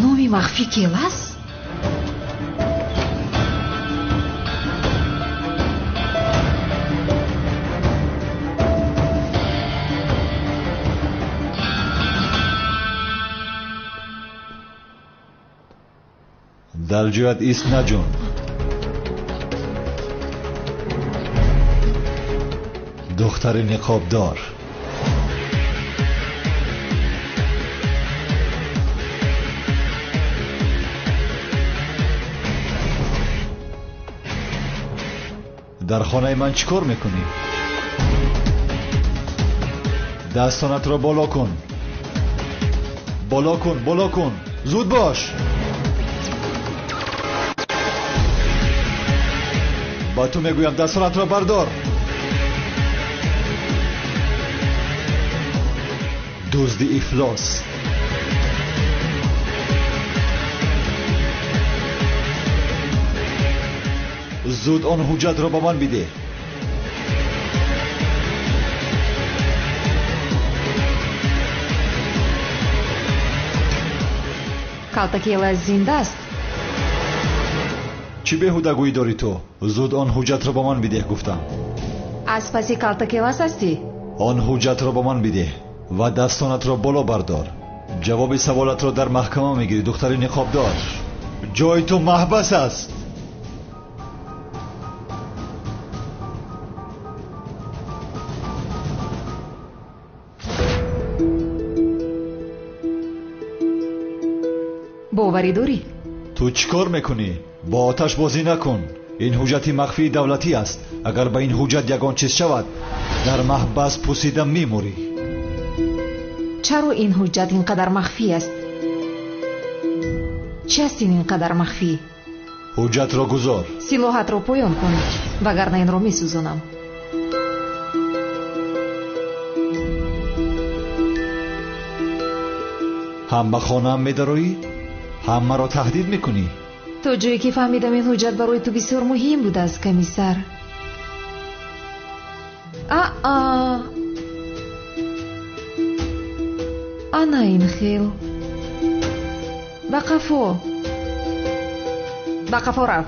Номи махфӣ Келас? Дар ҷоят ист наҷун. Духтари ниқобдор. Дар хонаи ман чӣ кор мекунӣ? Дастонатро боло кун. Боло кун, боло кун. Зуд бош. Ба ту мегӯям дастонатро бардор. Дузди ифлос. Зуд он ҳуҷҷатро ба ман бидеҳ. Калтакелас зинда аст. Чӣ беҳудагӯӣ дорӣ ту? Зуд он ҳуҷҷатро ба ман бидеҳ, гуфтам. Аз паси Калтакелас ҳастӣ? Он ҳуҷҷатро ба ман бидеҳ ва дастонатро боло бардор. Ҷавоби саволатро дар маҳкама мегирӣ, духтари ниқобдор. Ҷои ту маҳбас аст. Боварӣ дорӣ? Ту чӣ кор мекунӣ? Бо оташ бозӣ накун. Ин ҳуҷҷати махфии давлатӣ аст. Агар ба ин ҳуҷҷат ягон чиз шавад, дар маҳбас пусида мемурӣ. Чаро ин ҳуҷҷат ин қадар махфӣ аст? Чи аст ин қадар махфӣ? Ҳуҷҷатро гузор. Силоҳатро поён кун, вагарна инро месӯзонам. Ҳам ба хонаам медароӣ, ҳам маро таҳдид мекунӣ. То ҷое ки фаҳмидам, ин ҳуҷҷат барои ту бисёр муҳим будааст, комиссар. Аа, ана ин хел. Ба қафо, ба қафо рав.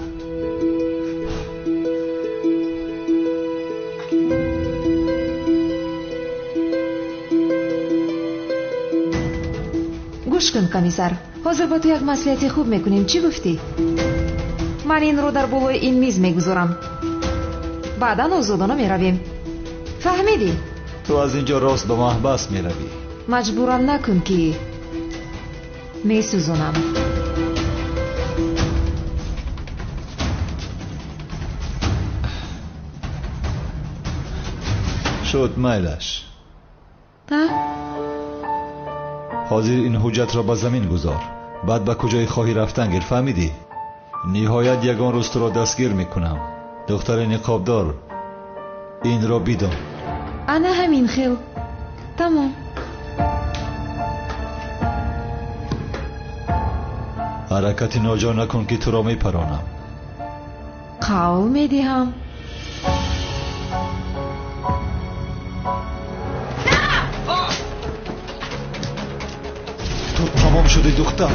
Гӯш кун, комиссар, ҳозир ба ту як маслиҳати хуб мекунем. Чӣ гуфтӣ? Ман инро дар болои ин миз мегузорам. Баъдан озодона меравем. Фаҳмидӣ? Ту аз ин ҷо рост ба маҳбас меравӣ. Маҷбурам накун, ки месӯзонам. Шуд, майлаш. Ҳозир ин ҳуҷҷатро ба замин гузор. Баъд ба куҷое хоҳӣ рафтан гир, фаҳмидӣ? Ниҳоят ягон рӯз туро дастгир мекунам. Духтари ниқобдор, инро бидон. Ана ҳамин хел. Тамом. Ҳаракати ноҷо накун, ки туро мепаронам. Қавл медиҳам. Ту тамом шудӣ, духтар.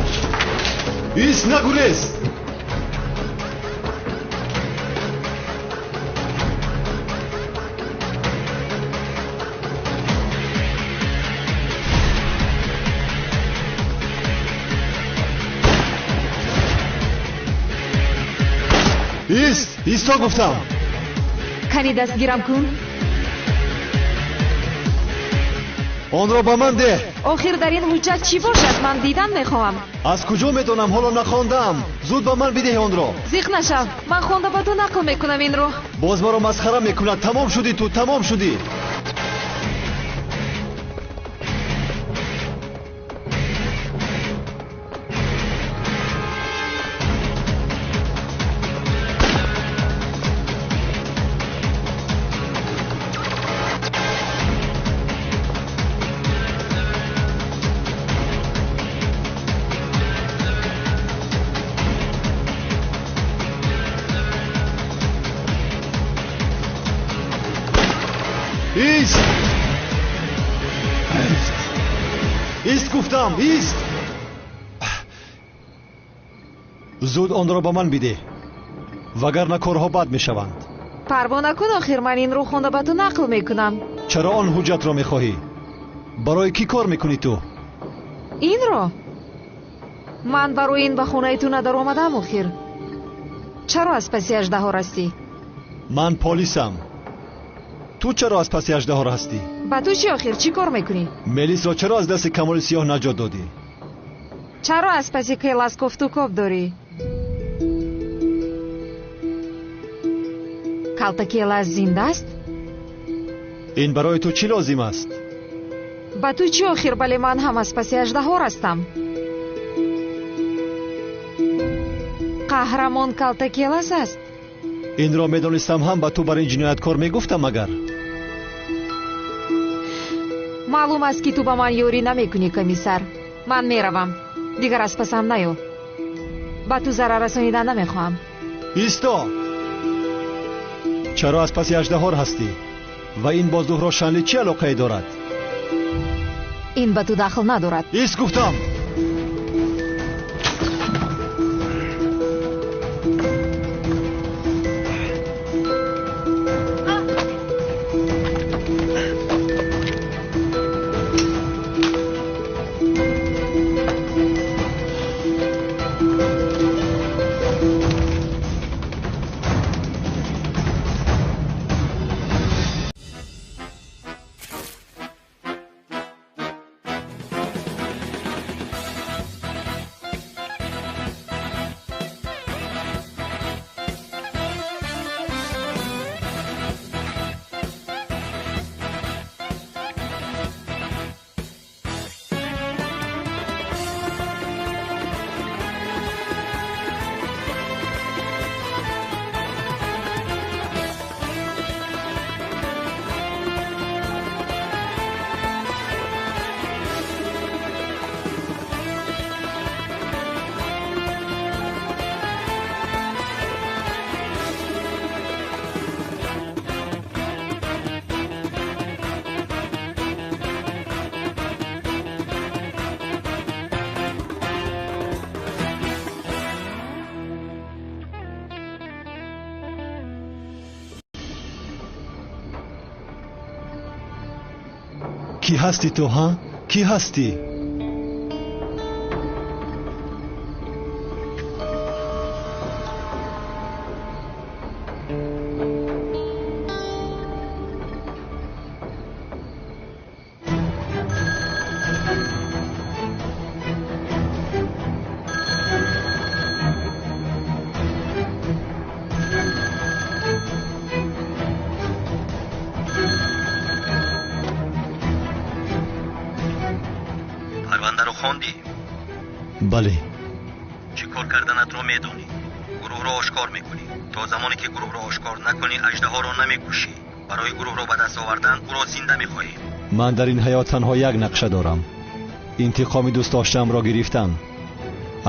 Ист, нагурез! Ист, исто гуфтам. Кани дастгирам кун. Онро ба ман деҳ. Охир дар ин ҳуҷҷат чӣ бошад? Ман дидан мехоҳам. Аз куҷо медонам? Ҳоло нахондаам. Зуд ба ман бидеҳ онро. Зиқ нашав, ман хонда ба ту нақл мекунам инро. Боз маро масхара мекунад. Тамом шудӣ ту, тамом шудӣ. Ист гуфтам, ист! Зуд онро ба ман бидеҳ, вагарна корҳо бад мешаванд. Парво накун, охир ман инро хонда ба ту нақл мекунам. Чаро он ҳуҷҷатро мехоҳӣ? Барои кӣ кор мекунӣ ту? Инро? Ман барои ин ба хонаи ту надаромадам охир. Чаро аз паси аждаҳор ҳастӣ? Ман полисам. Ту чаро аз паси аждаҳор ҳастӣ? Ба ту чӣ охир? Чӣ кор мекунӣ? Мелисро чаро аз дасти Камоли Сиёҳ наҷот додӣ? Чаро аз паси Келас кофтукоб дорӣ? Калта Келас зинда аст? Ин барои ту чӣ лозим аст? Ба ту чӣ охир? Бале, ман ҳам аз паси аждаҳор ҳастам. Қаҳрамон Калта Келас аст. Инро медонистам ҳам ба ту бар ин ҷинояткор мегуфтам магар? Маълум аст, ки ту ба ман ёрӣ намекунӣ, комиссар. Ман меравам. Дигар аз пасам наё. Ба ту зарар расонидан намехоҳам. Исто! Чаро аз паси аждаҳор ҳастӣ? Ва ин бо Зуҳро Шанли чӣ алоқае дорад? Ин ба ту дахл надорад. Ист гуфтам! Кӣ ҳастӣ ту, ҳа? Кӣ ҳастӣ? Бале. Чӣ кор карданатро медонӣ. Гурӯҳро ошкор мекунӣ. То замоне ки гурӯҳро ошкор накунӣ, аждаҳоро намекушӣ. Барои гурӯҳро ба даст овардан ӯро зинда мехоҳем. Ман дар ин ҳаёт танҳо як нақша дорам. Интиқоми дӯстдоштаамро гирифтан.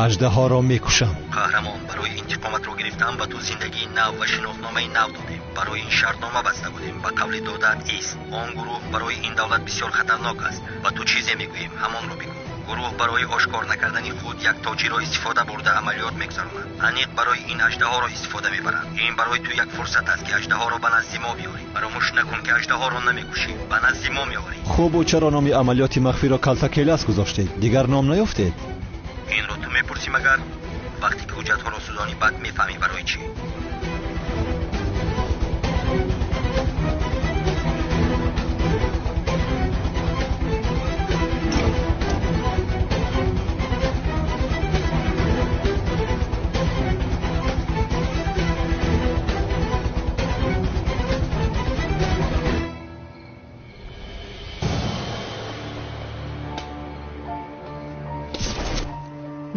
Аждаҳоро мекушам. Қаҳрамон, барои интиқоматро гирифтан ба ту зиндагии нав ва шинохтномаи нав додем. Барои ин шартнома баста будем. Ба қавли додаат ист. Он гурӯҳ барои ин давлат бисёр хатарнок аст. Ба ту чизе мегӯем, ҳамонро бигӯ. Гурӯҳ барои ошкор накардани худ як тоҷиро истифода бурда амалиёт мегузаронад. Аниқ барои ин аждаҳоро истифода мебаранд. Ин барои ту як фурсат аст, ки аждаҳоро ба назди мо биёрӣ. Фаромӯш накун, ки аждаҳоро намекушӣ, ба назди мо меорӣ. Хуб, ӯ чаро номи амалиёти махфиро Калта Келас гузоштед? Дигар ном наёфтед? Инро ту мепурсӣ магар? Вақте ки ҳуҷҷатҳоро сӯзонӣ, баъд мефаҳмӣ барои чӣ.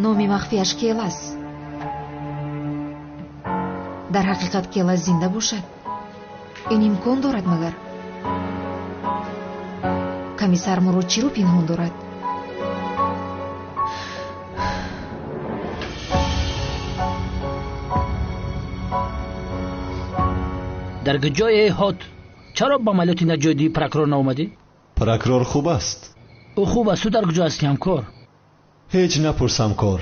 Номи махфиаш Келас. Дар ҳақиқат Келас зинда бошад? Ин имкон дорад магар? Комиссар Мурод чиро пинҳон дорад? Дар куҷое ҳот? Чаро ба амалиёти наҷотдиҳии прокурор наомадӣ? Прокурор хуб аст. Ӯ хуб аст. Ту дар куҷо ҳастӣ, ҳамкор? Ҳеҷ напурс, ҳамкор.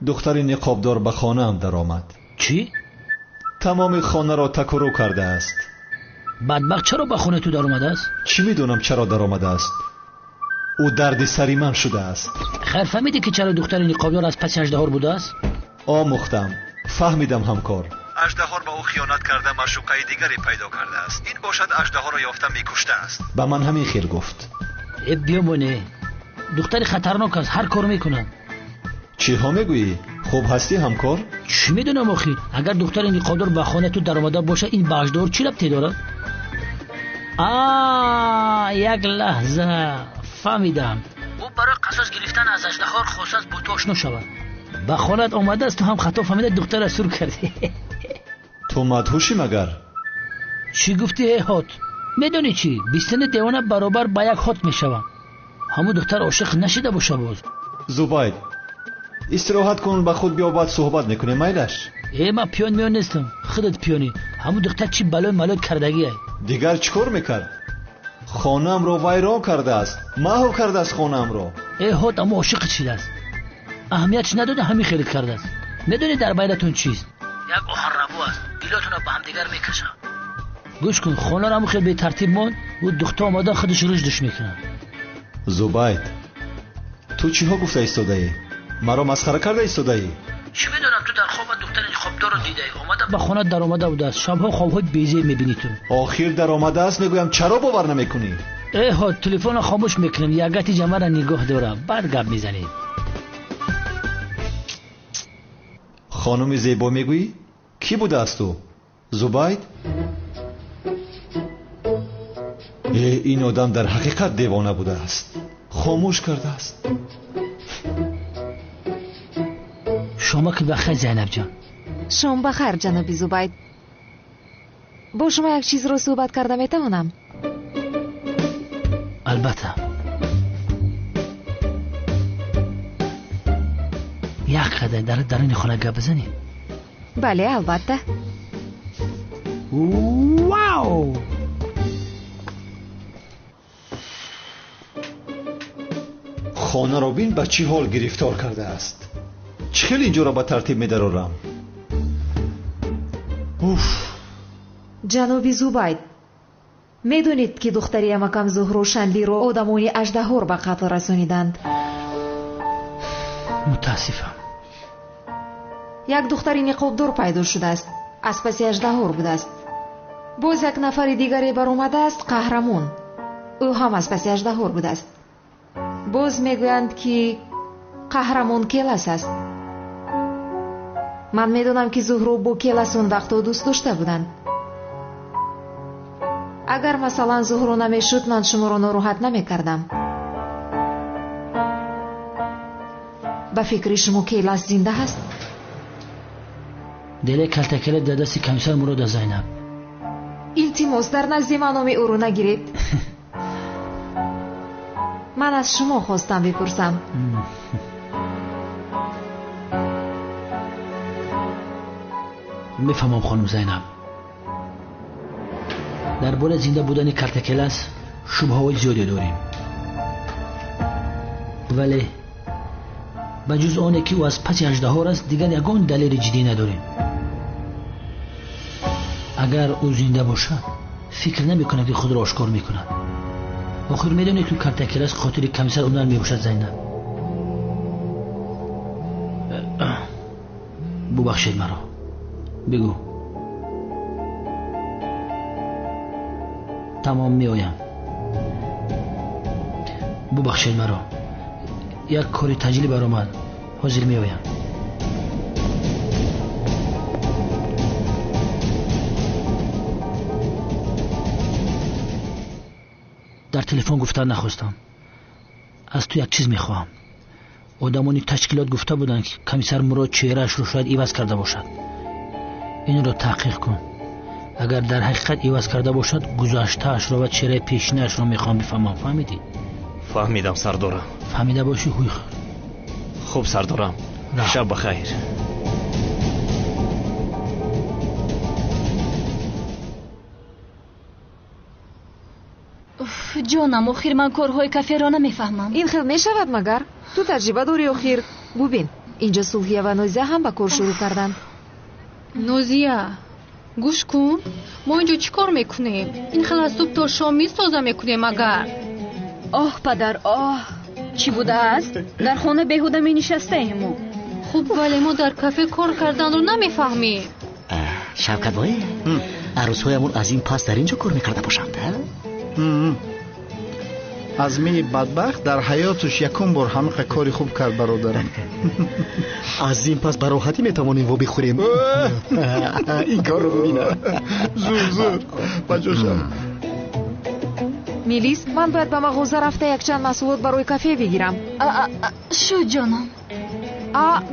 Духтари ниқобдор ба хонаам даромад. Чӣ? Тамоми хонаро такурӯ кардааст. Бадбахт чаро ба хонаи ту даромадааст? Чӣ медонам чаро даромадааст? Ӯ дарди сари ман шудааст. Хайр, фаҳмидӣ ки чаро духтари ниқобдор аз паси аждаҳор будааст? Омӯхтам, фаҳмидам, ҳамкор. Аждаҳор ба ӯ хиёнат карда, маъшуқаи дигаре пайдо кардааст. Ин бошад аждаҳорро ёфта мекуштааст. Ба ман ҳамин хел гуфт. Э, биёмоне, духтари хатарнок аст, ҳар кор мекунад. Чиҳо мегӯӣ? Хуб ҳастӣ, ҳамкор? Чӣ медонам охир? Агар духтари ниқобдор ба хонаи ту даромада бошад, ин ба аждаҳор чӣ рабте дорад? А, як лаҳза, фаҳмидам. Ӯ барои қасос гирифтан аз аждаҳор хостааст бо ту ошно шавад. Ба хонаат омадааст, ту ҳам хато фаҳмида духтара сур кардӣ. Ту мадҳушӣ магар? Чӣ гуфтӣ, э ҳот? Медонӣ чӣ? Бистани девона баробар ба як ҳот мешавад. Ҳамун духтар ошиқ нашида боша боз. Зубайд, истироҳат кун, ба худ биё, баъд суҳбат мекунем, майлаш? Э, ман пиён миён нестам, худат пиёнӣ. Ҳамун духтар чӣ балои малой кардагиай? Дигар чӣ кор мекард? Хонаамро вайрон кардааст, маҳв кардааст хонаамро. Э ҳот, аммо ошиқат шидааст. Аҳамиятш надода, ҳамин хелит кардааст. Медонӣ дар байнатон чист? Як оҳанрабо аст, дилотонро ба ҳамдигар мекашад. Гӯш кун, хонаро ҳамун хел бетартиб монд, ӯ духта омада худаш рушдш мекунад. Зубайд, ту чиҳо гуфта истодаӣ? Маро масхара карда истодаӣ? Чӣ медонам, ту дар хоба духтари хобдорро дидаӣ, омада ба хона даромада будааст. Шабҳо хобҳои безеб мебинӣ ту. Охир даромадааст, мегӯям, чаро бовар намекунӣ? Э ҳот, телефонро хомӯш мекунем, ягати ҷамъаро нигоҳ дорам, баъд гап мезанем. Хонуми зебо мегӯӣ? Кӣ будааст ӯ? Зубайд? Э, ин одам дар ҳақиқат девона будааст. Хомӯш кардааст. Шома ки бахайр, Зайнабҷон. Шом бахайр, ҷаноби Зубайд. Бо шумо як чизро суҳбат карда метавонам? Албатта. Як қадар дар даруни хона гап бизанем? Бале, албатта. Вау! Хонаро бин ба чӣ ҳол гирифтор кардааст. Чӣ хел инҷоро ба тартиб медарорам? Уф! Ҷаноби Зубайд, медонед ки духтари амакам Зуҳро Шанлиро одамони аждаҳор ба қатл расониданд? Мутаассифам. Як духтари ниқобдор пайдо шудааст, аз паси аждаҳор будааст. Боз як нафари дигаре баромадааст, қаҳрамон. Ӯ ҳам аз паси аждаҳор будааст. Боз мегӯянд ки қаҳрамон Келас аст. Ман медонам ки Зуҳро бо Келас он вақтҳо дӯст дошта буданд. Агар масалан Зуҳро намешуд, ман шуморо нороҳат намекардам. Ба фикри шумо Келас зинда ҳаст? Деле калтакеле дар дасти комиссар Мурод аст, Зайнаб. Илтимос, дар назди ман номи ӯро нагиред. Ман аз шумо хостам бипурсам. Мефаҳмам, хонум Зайнаб. Дар бораи зинда будани калтакелас шубҳаҳои зиёде дорем. Вале ба ҷуз оне ки ӯ аз паси аждаҳор аст, дигар ягон далели ҷиддӣ надорем. Агар ӯ зинда бошад, фикр намекунам ки худро ошкор мекунад. Охир медонед ки калтакелас қотили комиссар Унал мебошад, Зайнаб. Бубахшед маро. Бигӯ. Тамом, меоям. Бубахшед маро. Як кори таҷлӣ баромад. Ҳозир меоям. Дар телефон гуфтан нахостам. Аз ту як чиз мехоҳам. Одамони ташкилот гуфта буданд ки комиссар Мурод чеҳраашро шояд иваз карда бошад. Инро таҳқиқ кун. Агар дар ҳақиқат иваз карда бошад, гузаштаашро ва чеҳраи пешинаашро мехоҳам бифаҳмам. Фаҳмидӣ? Фаҳмидам, сардорам. Фаҳмида бошӣ, ҳуй. Хуб, сардорам. Шаб бахайр. Ҷонам, охир ман корҳои каферо намефаҳмам. Ин хел мешавад магар? Ту таҷриба дорӣ охир. Бубин, инҷо Сулҳия ва Нозия ҳам ба кор шурӯъ карданд. Нозия, гӯш кун, мо инҷо чӣ кор мекунем? Ин хел аз субҳ то шом мисоза мекунем агар. Оҳ падар, оҳ, чӣ будааст? Дар хона беҳуда менишастаем мо. Хуб, вале мо дар кафе кор карданро намефаҳмем. Шавкатбой, арӯсҳоямон аз ин пас дар ин ҷо кор мекарда бошанд, Азмини бадбахт дар ҳаёташ якум бор ҳамақа кори хуб кард, бародарам. Аз ин пас ба роҳатӣ метавонем во бихӯрем. Ин корро бибина. Зур, зур, ба ҷо шав. Мелис, ман бояд ба мағоза рафта якчанд маҳсулот барои кафе бигирам. Шуд, ҷонам.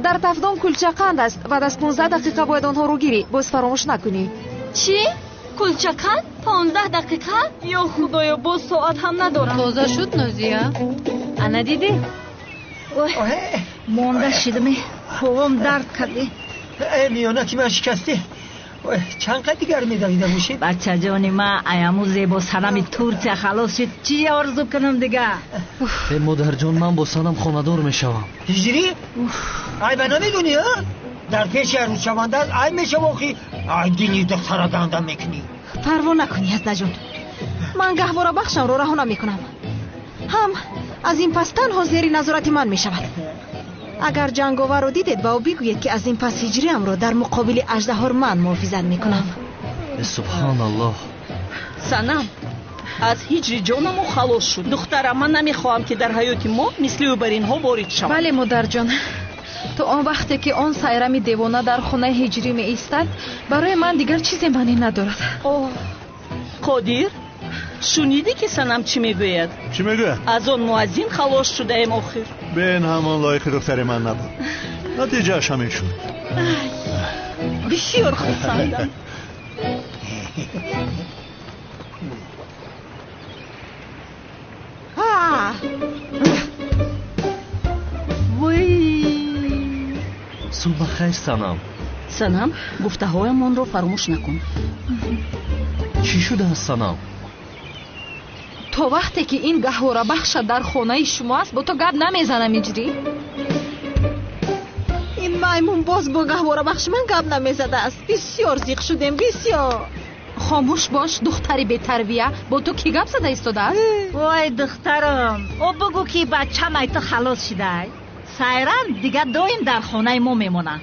Дар тафдон кулчақанд аст. Баъд аз 15 дақиқа бояд онҳоро гирӣ. Боз фаромӯш накунӣ. Чӣ? Кулчақанд? 15 дақиқа? Ё худоё, боз соат ҳам надорам. Тоза шуд, Нозия? Ана дидӣ? Ой, монда шидаме, ҳовом дард кардӣ. Миёна ки ман шикастӣ. Чанд қад дигар медавида бошед? Бачаҷони ман, аяму зебо санами Турсия халос шуд. Чӣ орзу кунам дига? Э модарҷон, ман бо санам хонадор мешавам. Ҳиҷрӣ? Айба намедонӣ, а? Дар пеши арӯсшаванда айб мешава охи. Ай дини духтара ганда мекунӣ. Парво накунӣ, Яздаҷон. Ман гаҳворабахшамро раҳо намекунам. Ҳам аз ин пас танҳо зери назорати ман мешавад. Агар ҷанговарро дидед, ба ӯ бигӯед, ки аз ин пас ҳиҷриамро дар муқобили аждаҳор ман муҳофизат мекунам. Субҳоналлоҳ. Санам, аз ҳиҷри ҷонамо халос шуд. Духтарам, ман намехоҳам, ки дар ҳаёти мо мисли ӯ бар инҳо ворид шавад. Бале, модарҷон. То он вақте ки он сайрами девона дар хонаи ҳиҷрӣ меистад, барои ман дигар чизе маънӣ надорад. Оҳ, Қодир, шунидӣ ки санам чӣ мегӯяд? Чӣ мегӯяд? Аз он муаззин халос шудаем охир. Бен ҳамон лоиқи духтари ман набуд. Натиҷааш ҳамин шуд. Бисёр хурсандам. Субҳ бахайр, Санам. Санам, гуфтаҳоямонро фаромӯш накун. Чӣ шудааст, Санам? То вақте ки ин гаҳворабахша дар хонаи шумо аст, бо ту гап намезанам, Иҷрӣ. Ин маймун боз бо гаҳворабахши ман гап намезадааст. Бисёр зиқ шудем, бисёр. Хомӯш бош, духтари бетарбия. Бо ту кӣ гап зада истодааст? Вой, духтарам, ӯ бигӯ ки бачам ай ту халос шидай. Сайран дигар доим дар хонаи мо мемонад.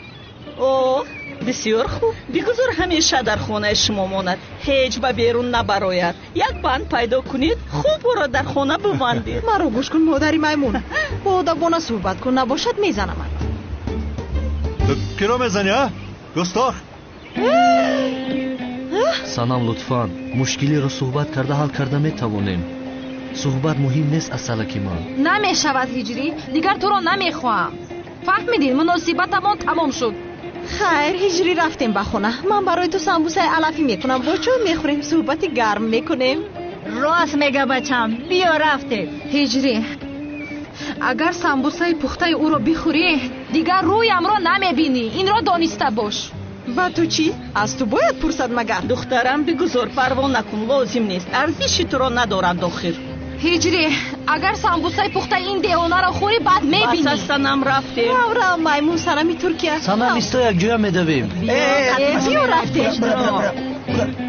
Оҳ, бисёр хуб. Бигузор ҳамеша дар хонаи шумо монад, ҳеҷ ба берун набарояд. Як банд пайдо кунед, хуб ӯро дар хона бибандед. Маро гӯш кун, модари маймун. Бо одабона суҳбат кун, набошад мезанамат. Киро мезанӣ, а? Густох? Санам, лутфан, мушкилиро суҳбат карда ҳал карда метавонем. Суҳбат муҳим нест, асалаки ман. Намешавад, Ҳиҷрӣ, дигар туро намехоҳам. Фаҳмидӣ, муносибатамон тамом шуд. Хайр, Ҳиҷрӣ, рафтем ба хона. Ман барои ту самбусаи алафӣ мекунам, бо чой мехӯрем, суҳбати гарм мекунем. Рост мега, бачам, биё рафтем. Ҳиҷрӣ, агар самбусаи пухтаи ӯро бихӯрӣ, дигар рӯямро намебинӣ. Инро дониста бош. Ба ту чӣ? Аз ту бояд пурсад магар? Духтарам, бигузор, парво накун, лозим нест. Арзиши туро надоранд охир. Ҳиҷрӣ, агар самбусаи пухтаи ин девонаро хӯрӣ, баъд мебинӣ. Бас, Санам, рафтем. Рав, рав, маймун санами Туркия. Санам, исто, якҷоя медавем. Биё рафтем.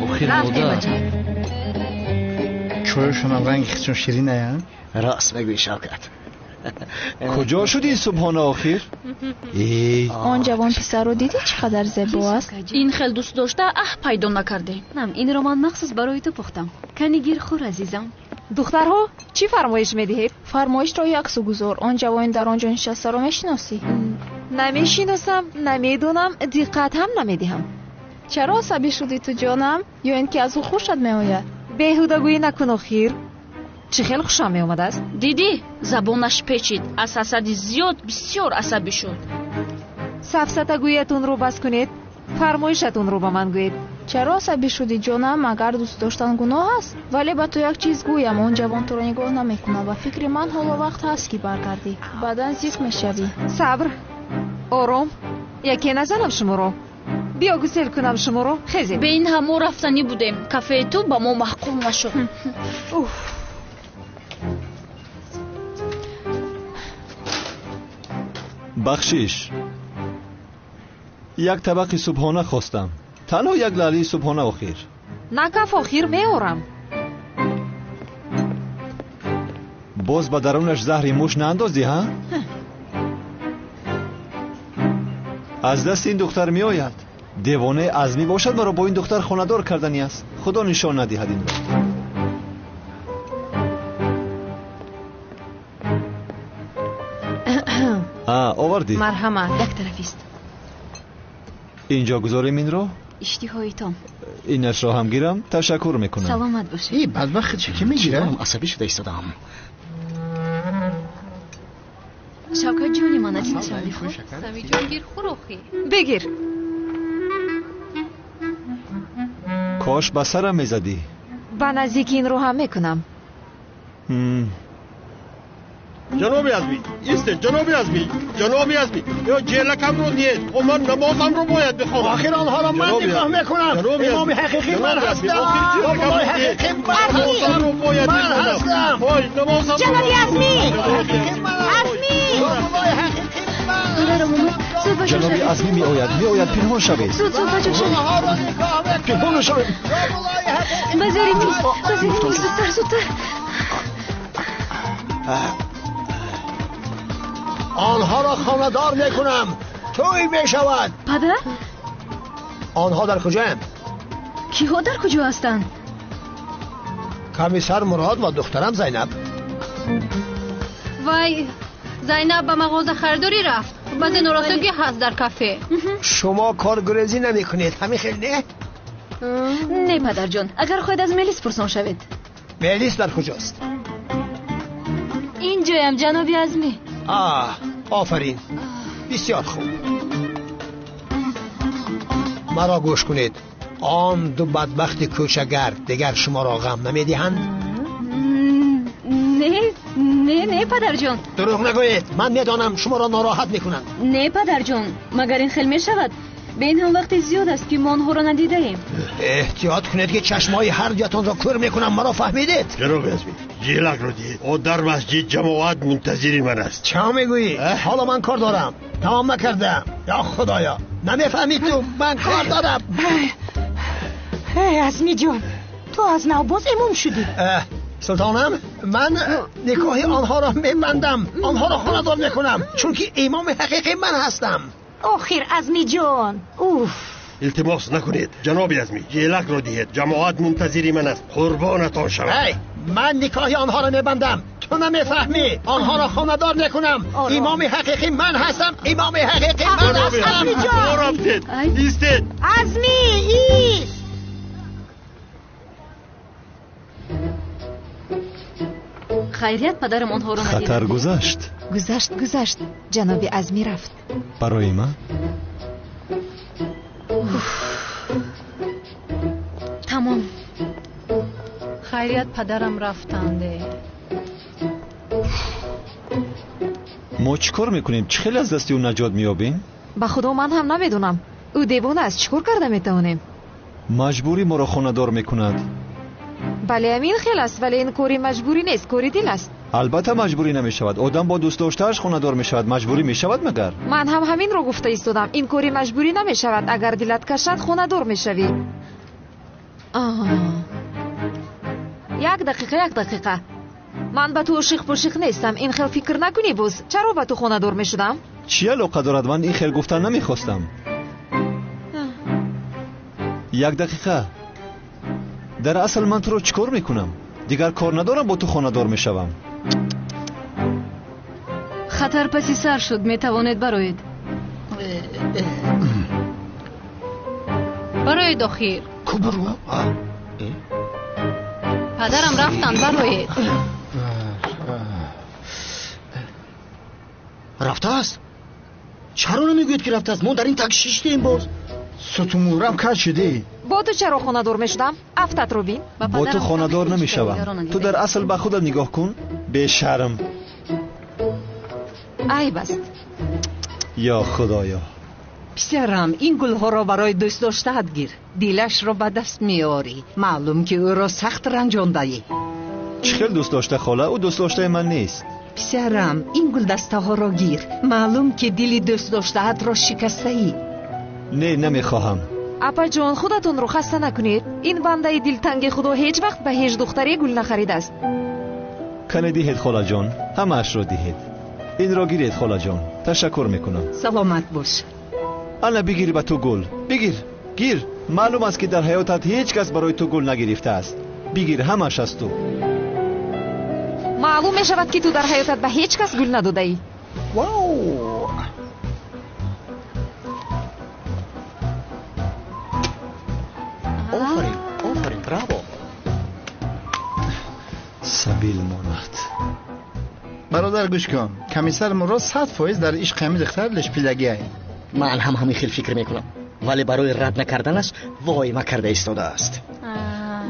Охир, модар. Чойшонам ранги хичон шириная. Рост мегӯӣ, Шавкат. Куҷо шуд ин субҳона охир? Он ҷавон писарро дидӣ, чӣ қадар зебо аст? Ин хел дӯст дошта аҳ пайдо накардем. Инро ман махсус барои ту пухтам. Кани гир хӯр, азизам. Духтарҳо, чӣ фармоиш медиҳед? Фармоишро яксу гузор. Он ҷавони дар он ҷо нишастаро мешиносӣ? Намешиносам, намедонам, диққат ҳам намедиҳам. Чаро асабӣ шудӣ ту, ҷонам? Ё ин ки аз ӯ хушат меояд? Беҳудагӯӣ накун охир. Чӣ хел хушам меомадааст? Дидӣ, забонаш печид. Аз ҳасади зиёд бисёр асабӣ шуд. Сафсатагӯиятонро бас кунед, фармоишатонро ба ман гӯед. Чаро асабӣ шудӣ, ҷонам? Агар дӯст доштан гуноҳ аст? Вале ба ту як чиз гӯям, он ҷавон туро нигоҳ намекунад. Ба фикри ман ҳоло вақт ҳаст, ки баргардӣ. Баъдан зиқ мешавӣ. Сабр, ором, яке назанам шуморо. Биё гусел кунам шуморо, хезед. Бе ин ҳам мо рафтанӣ будем. Кафеи ту ба мо маъқул нашуд. Уф. Бахшиш, як табақи субҳона хостам. Танҳо як лаълии субҳона охир. Накаф, охир меорам. Боз ба дарунаш заҳри муш наандозӣ, ҳа? Аз дасти ин духтар меояд. Девонаи Азмӣ бошад, маро бо ин духтар хонадор кардани аст. Худо нишон надиҳад инро. Овардӣ? Марҳамат, як тарафист. Инҷо гузорем инро? Иштиҳоитон. Инашро ҳам гирам, ташаккур мекунам. Саломат бошед. И бадбахт чӣ ки мегирам? Асабӣ шуда истодаам. Шавкат ҷони ман, аз инашро бихӯр. Самиҷон, гир, хӯр охир. Бигир. Кош ба сарам мезадӣ. Ба наздики инро ҳам мекунам. Ҷаноби Азмӣ, истед, ҷаноби Азмӣ, ҷаноби Азмӣ, ё ҷелакамро диҳед, о ман намозамро бояд бихонам. Охир онҳоро ман нигоҳ мекунам. Имоми ҳақиқӣ ман ҳастам. Муллои ҳақиқӣ ман ҳастам. Ман ҳастам. Ҷаноби Азмӣ! Азмӣ! Муллои ҳақиқӣ ман. Ҷаноби Азмӣ меояд, меояд, пинҳон шавед. Зуд, зуд, ба ҷо шавед. Пинҳон шавед. Ба зери миз, ба зери миз, зудтар, зудтар. Онҳоро хонадор мекунам. Тӯй мешавад. Падар? Онҳо дар куҷоянд? Киҳо дар куҷо ҳастанд? Комиссар Мурод ва духтарам Зайнаб. Вай, Зайнаб ба мағоза харидорӣ рафт. Баъзе норасогӣ ҳаст дар кафе. Шумо коргурезӣ намекунед, ҳамин хел не? Не, падарҷон, агар хоҳед аз Мелис пурсон шавед. Мелис дар куҷост? Инҷоям, ҷаноби Азмӣ. Офарин, бисёр хуб. Маро гӯш кунед. Он ду бадбахти кӯчагард дигар шуморо ғам намедиҳанд? Не, не, не, падарҷон. Дурӯғ нагӯед, ман медонам шуморо нороҳат мекунанд. Не, падарҷон, магар ин хел мешавад? Бе ин ҳам вақти зиёд аст, ки мо онҳоро надидаем. Эҳтиёт кунед, ки чашмҳои ҳар дуятонро кӯр мекунам, маро фаҳмидед? Ҷаноби Азмӣ, ҷелакро диҳед. О дар масҷид ҷамоат мунтазири ман аст. Чӣ мегӯӣ? Ҳоло ман кор дорам, тамом накардаам. Ё худоё, намефаҳмӣ ту, ман кор дорам. Эй Азмиҷон, ту аз нав боз имом шудӣ. Султонам, ман никоҳи онҳоро мебандам, онҳоро хонадор мекунам, чунки имоми ҳақиқӣ ман ҳастам. Охир Азмиҷон, уф. Илтимос накунед, ҷаноби Азмӣ, ҷелакро диҳед. Ҷамоат мунтазири ман аст, қурбонатон шавам. Эй, ман никоҳи онҳоро мебандам, ту намефаҳмӣ. Онҳоро хонадор мекунам. Имоми ҳақиқӣ ман ҳастам, имоми ҳақиқӣ ман ҳастам. Рафтед, истед. Азмӣ, ист. Хайрият, падарам онҳоро надид. Хатар гузашт. Гузашт, гузашт. Ҷаноби Азмӣ рафт. Барои ман? Тамом. Хайрият, падарам рафтанде. Мо чӣ кор мекунем? Чӣ хеле аз дасти ӯ наҷот меёбем? Ба худо ман ҳам намедонам. Ӯ девона аст, чӣ кор карда метавонем? Маҷбурӣ моро хонадор мекунад. Бале, ҳамин хел аст, вале ин кори маҷбурӣ нест, кори дил аст. Албатта маҷбурӣ намешавад. Одам бо дӯст доштааш хонадор мешавад, маҷбурӣ мешавад магар? Ман ҳам ҳаминро гуфта истодам. Ин кори маҷбурӣ намешавад. Агар дилат кашад, хонадор мешавӣ. Як дақиқа, як дақиқа. Ман ба ту ошиқ-пошиқ нестам. Ин хел фикр накунӣ боз. Чаро ба ту хонадор мешудам? Чӣ алоқа дорад? Ман ин хел гуфтан намехостам. Як дақиқа. Дар асл ман туро чӣ кор мекунам? Дигар кор надорам, бо ту хонадор мешавам. Хатар паси сар шуд, метавонед бароед. Бароед охир. Падарам рафтанд, бароед. Рафтааст? Чаро намегӯед, ки рафтааст? Мо дар ин так шиштем боз. Сутумурам каҷ шудӣ. Бо ту чаро хонадор мешудам? Афтатро бин. Бо ту хонадор намешавам. Ту дар асл ба худат нигоҳ кун, бешарм. Айб аст. Ё худоё. Писарам, ин гулҳоро барои дӯст доштаат гир. Дилашро ба даст меорӣ. Маълум, ки ӯро сахт ранҷондаӣ. Чӣ хел дӯст дошта, хола? Ӯ дӯст доштаи ман нест. Писарам, ин гулдастаҳоро гир. Маълум ки дили дӯстдоштаатро шикастаӣ. Не, намехоҳам. Апаҷон, худатонро хаста накунед. Ин бандаи дилтанги худо ҳеҷ вақт ба ҳеҷ духтаре гул нахаридааст. Кане диҳед, холаҷон, ҳамаашро диҳед. Инро гиред, холаҷон, ташаккур мекунам. Саломат бош. Ана бигир ба ту гул, бигир, гир. Маълум аст, ки дар ҳаётат ҳеҷ кас барои ту гул нагирифтааст. Бигир, ҳамааш аз ту. Маълум мешавад, ки ту дар ҳаётат ба ҳеҷ кас гул надодаӣ. Вау! Офарин, офарин, браво! Сабил монад. Бародар, гӯш кун, комиссар Мурод 100% дар ишқи ҳамин духтар лешпидагиай. Ман ҳам ҳамин хел фикр мекунам, вале барои рад накарданаш воима карда истодааст.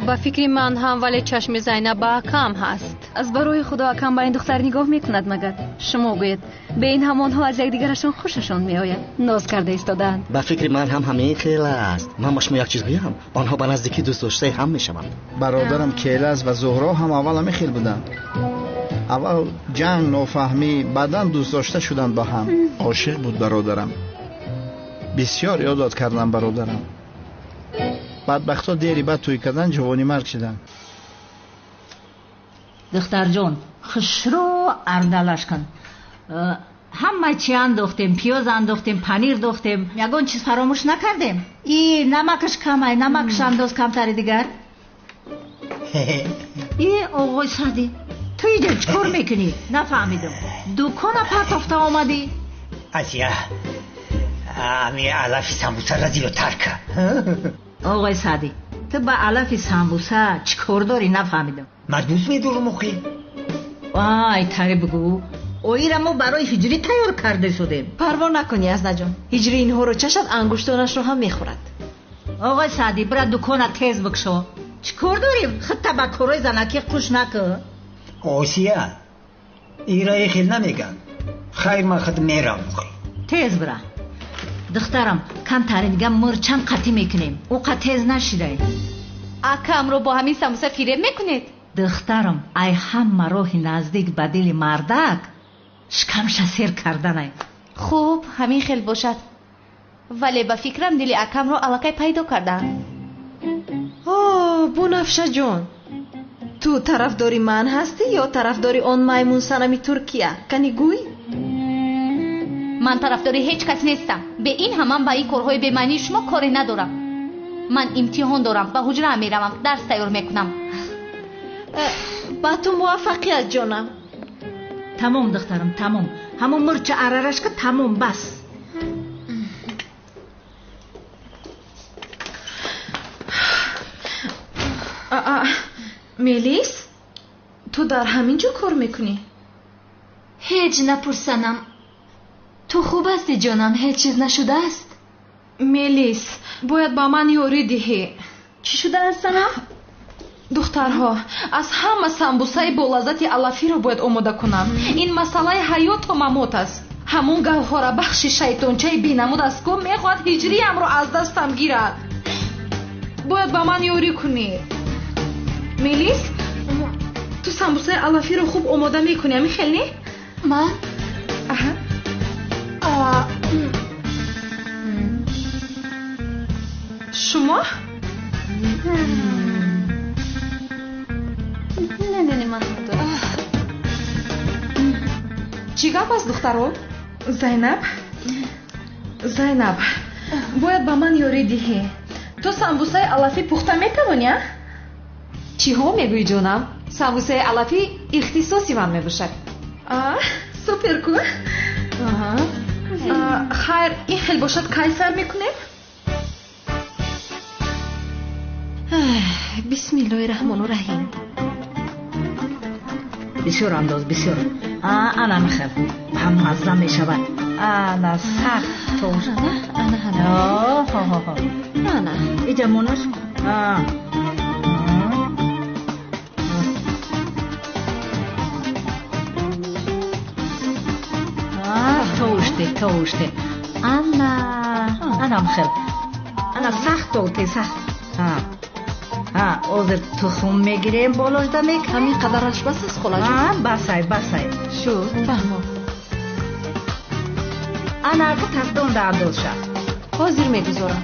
Ба фикри ман ҳам, вале чашми Зайнаб ба акам ҳаст. Аз барои худо акам ба ин духтар нигоҳ мекунад магар? Шумо гӯед, бе ин ҳамонҳо аз якдигарашон хушашон меояд, ноз карда истодаанд. Ба фикри ман ҳам ҳамин хел аст. Ман ба шумо як чиз гӯям, онҳо ба наздикӣ дӯстдоштаи ҳам мешаванд. Бародарам Келаз ва Зуҳро ҳам аввал ҳамин хел буданд. Аввал ҷанг, нофаҳмӣ, баъдан дӯстдошта шуданд ба ҳам. Ошиқ буд бародарам. Бисёр ёдод кардам бародарам. Бадбахтҳо дери бад тӯй кардан, ҷавони марг шуданд. Духтарҷон, хушрӯ ардалаш кун. Ҳама чи андохтем, пиёз андохтем, панир дохтем, ягон чиз фаромӯш накардем. И намакаш камай, намакаш андоз камтари дигар. И оғои Саъдӣ, ту иҷо чӣ кор мекунӣ? Нафаҳмидам. Дукона партофта омадӣ? Асия, ами алафи самбусаро зиёдтар кар. Оғои Саъдӣ, ту ба алафи самбуса чӣ кор дорӣ? Нафаҳмидам. Ман дӯст медорам охи. Ай, тари бигӯ. Оира мо барои ҳиҷрӣ тайёр карда шудем. Парво накунӣ, Азнаҷон. Ҳиҷрӣ инҳоро чашад, ангуштонашро ҳам мехӯрад. Оғои Саъдӣ, бира дукона тез бикшо. Чӣ кор дорӣ? Худта ба корҳои занакӣ қуш накӯ. Осия, ира хел намеган. Хайр, ман худ мерам. Тез бира. Духтарам, камтари дига мурчам қатӣ мекунем. Ӯ қа тез нашидай. Акамро бо ҳамин самбуса фиреб мекунед? Духтарам, ай ҳама роҳи наздик ба дили мардак шикамша сер карданай. Хуб, ҳамин хел бошад. Вале ба фикрам дили акамро аллакай пайдо кардаам. О, Бунафшаҷон, ту тарафдори ман ҳастӣ ё тарафдори он маймунсанами Туркия? Кани гӯй? Ман тарафдори ҳеҷ кас нестам. Бе ин ҳамам ба ин корҳои бемаънии шумо коре надорам. Ман имтиҳон дорам, ба ҳуҷраам меравам, дарс тайёр мекунам. Ба ту муваффақият, ҷонам. Тамом, духтарам, тамом. Ҳамон мурча арарашка тамом, бас. Мелис, ту дар ҳамин ҷо кор мекунӣ? Ҳеҷ напурсанам. Ту хуб ҳастӣ, ҷонам? Ҳеҷ чиз нашудааст? Мелис, бояд ба ман ёрӣ диҳӣ. Чӣ шудааст, санам? Духтарҳо, аз ҳама самбусаи болаззати алафиро бояд омода кунам. Ин масъалаи ҳаёту мамот аст. Ҳамон гавҳорабахши шайтончаи бенамуд аст, ку мехоҳад ҳиҷриямро аз дастам гирад. Бояд ба ман ёрӣ кунӣ. Мелис, ту самбусаи алафиро хуб омода мекунӣ, ҳамин хел не? Ман? Аҳа. Шумо? Не, не, не, ман надорам. Чӣ гап аст, духтаро? Зайнаб, Зайнаб, бояд ба ман ёрӣ диҳӣ. Ту самбусаи алафӣ пухта метавонӣ, а? Чиҳо мегӯӣ, ҷонам? Самбусаи алафӣ ихтисоси ман мебошад. Супер ку. Хайр, ин хел бошад, кай сар мекунем? Бисмиллоҳи раҳмону раҳим. Бисёр андоз, бисёр. Ана михел ҳам мазза мешавад. Ана сахт тор. Ана, ана. Ана. Иҷа монаш. Товуште, товуште. Ана, ана михел. Ана сахт толте, сахт. Ҳозир тухм мегирем, болошда мекунем. Ҳамин қадараш бас аст, холаҷон? Басай, басай. Шуд, фаҳмо. Ана ака тафдонда андозша. Ҳозир мегузорам.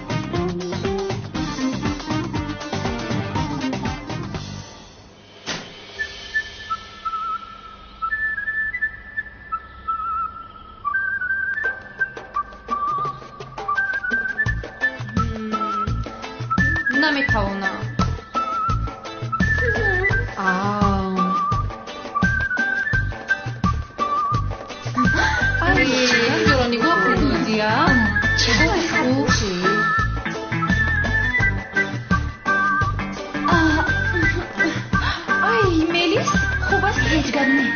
Наметавонам. Ай, нигоҳ кун, Нозия. Чӣ хуб. Ай, Мелис, хуб аст? Ҳеҷ гап не.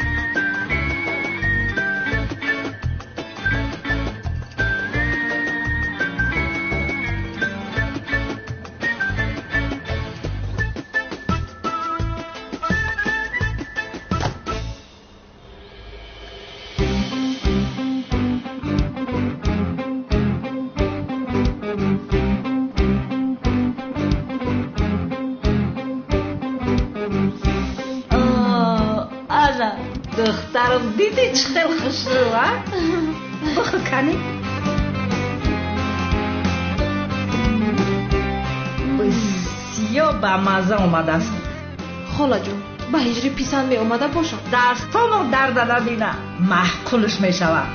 Духтарам, дидӣ чӣ хел хушрӯ, а? Бихӯр кани. Бисёр бамазза омадааст. Холаҷон, ба ҳиҷри писанд меомада бошад. Дастонро дарда набина, маъқулш мешавад.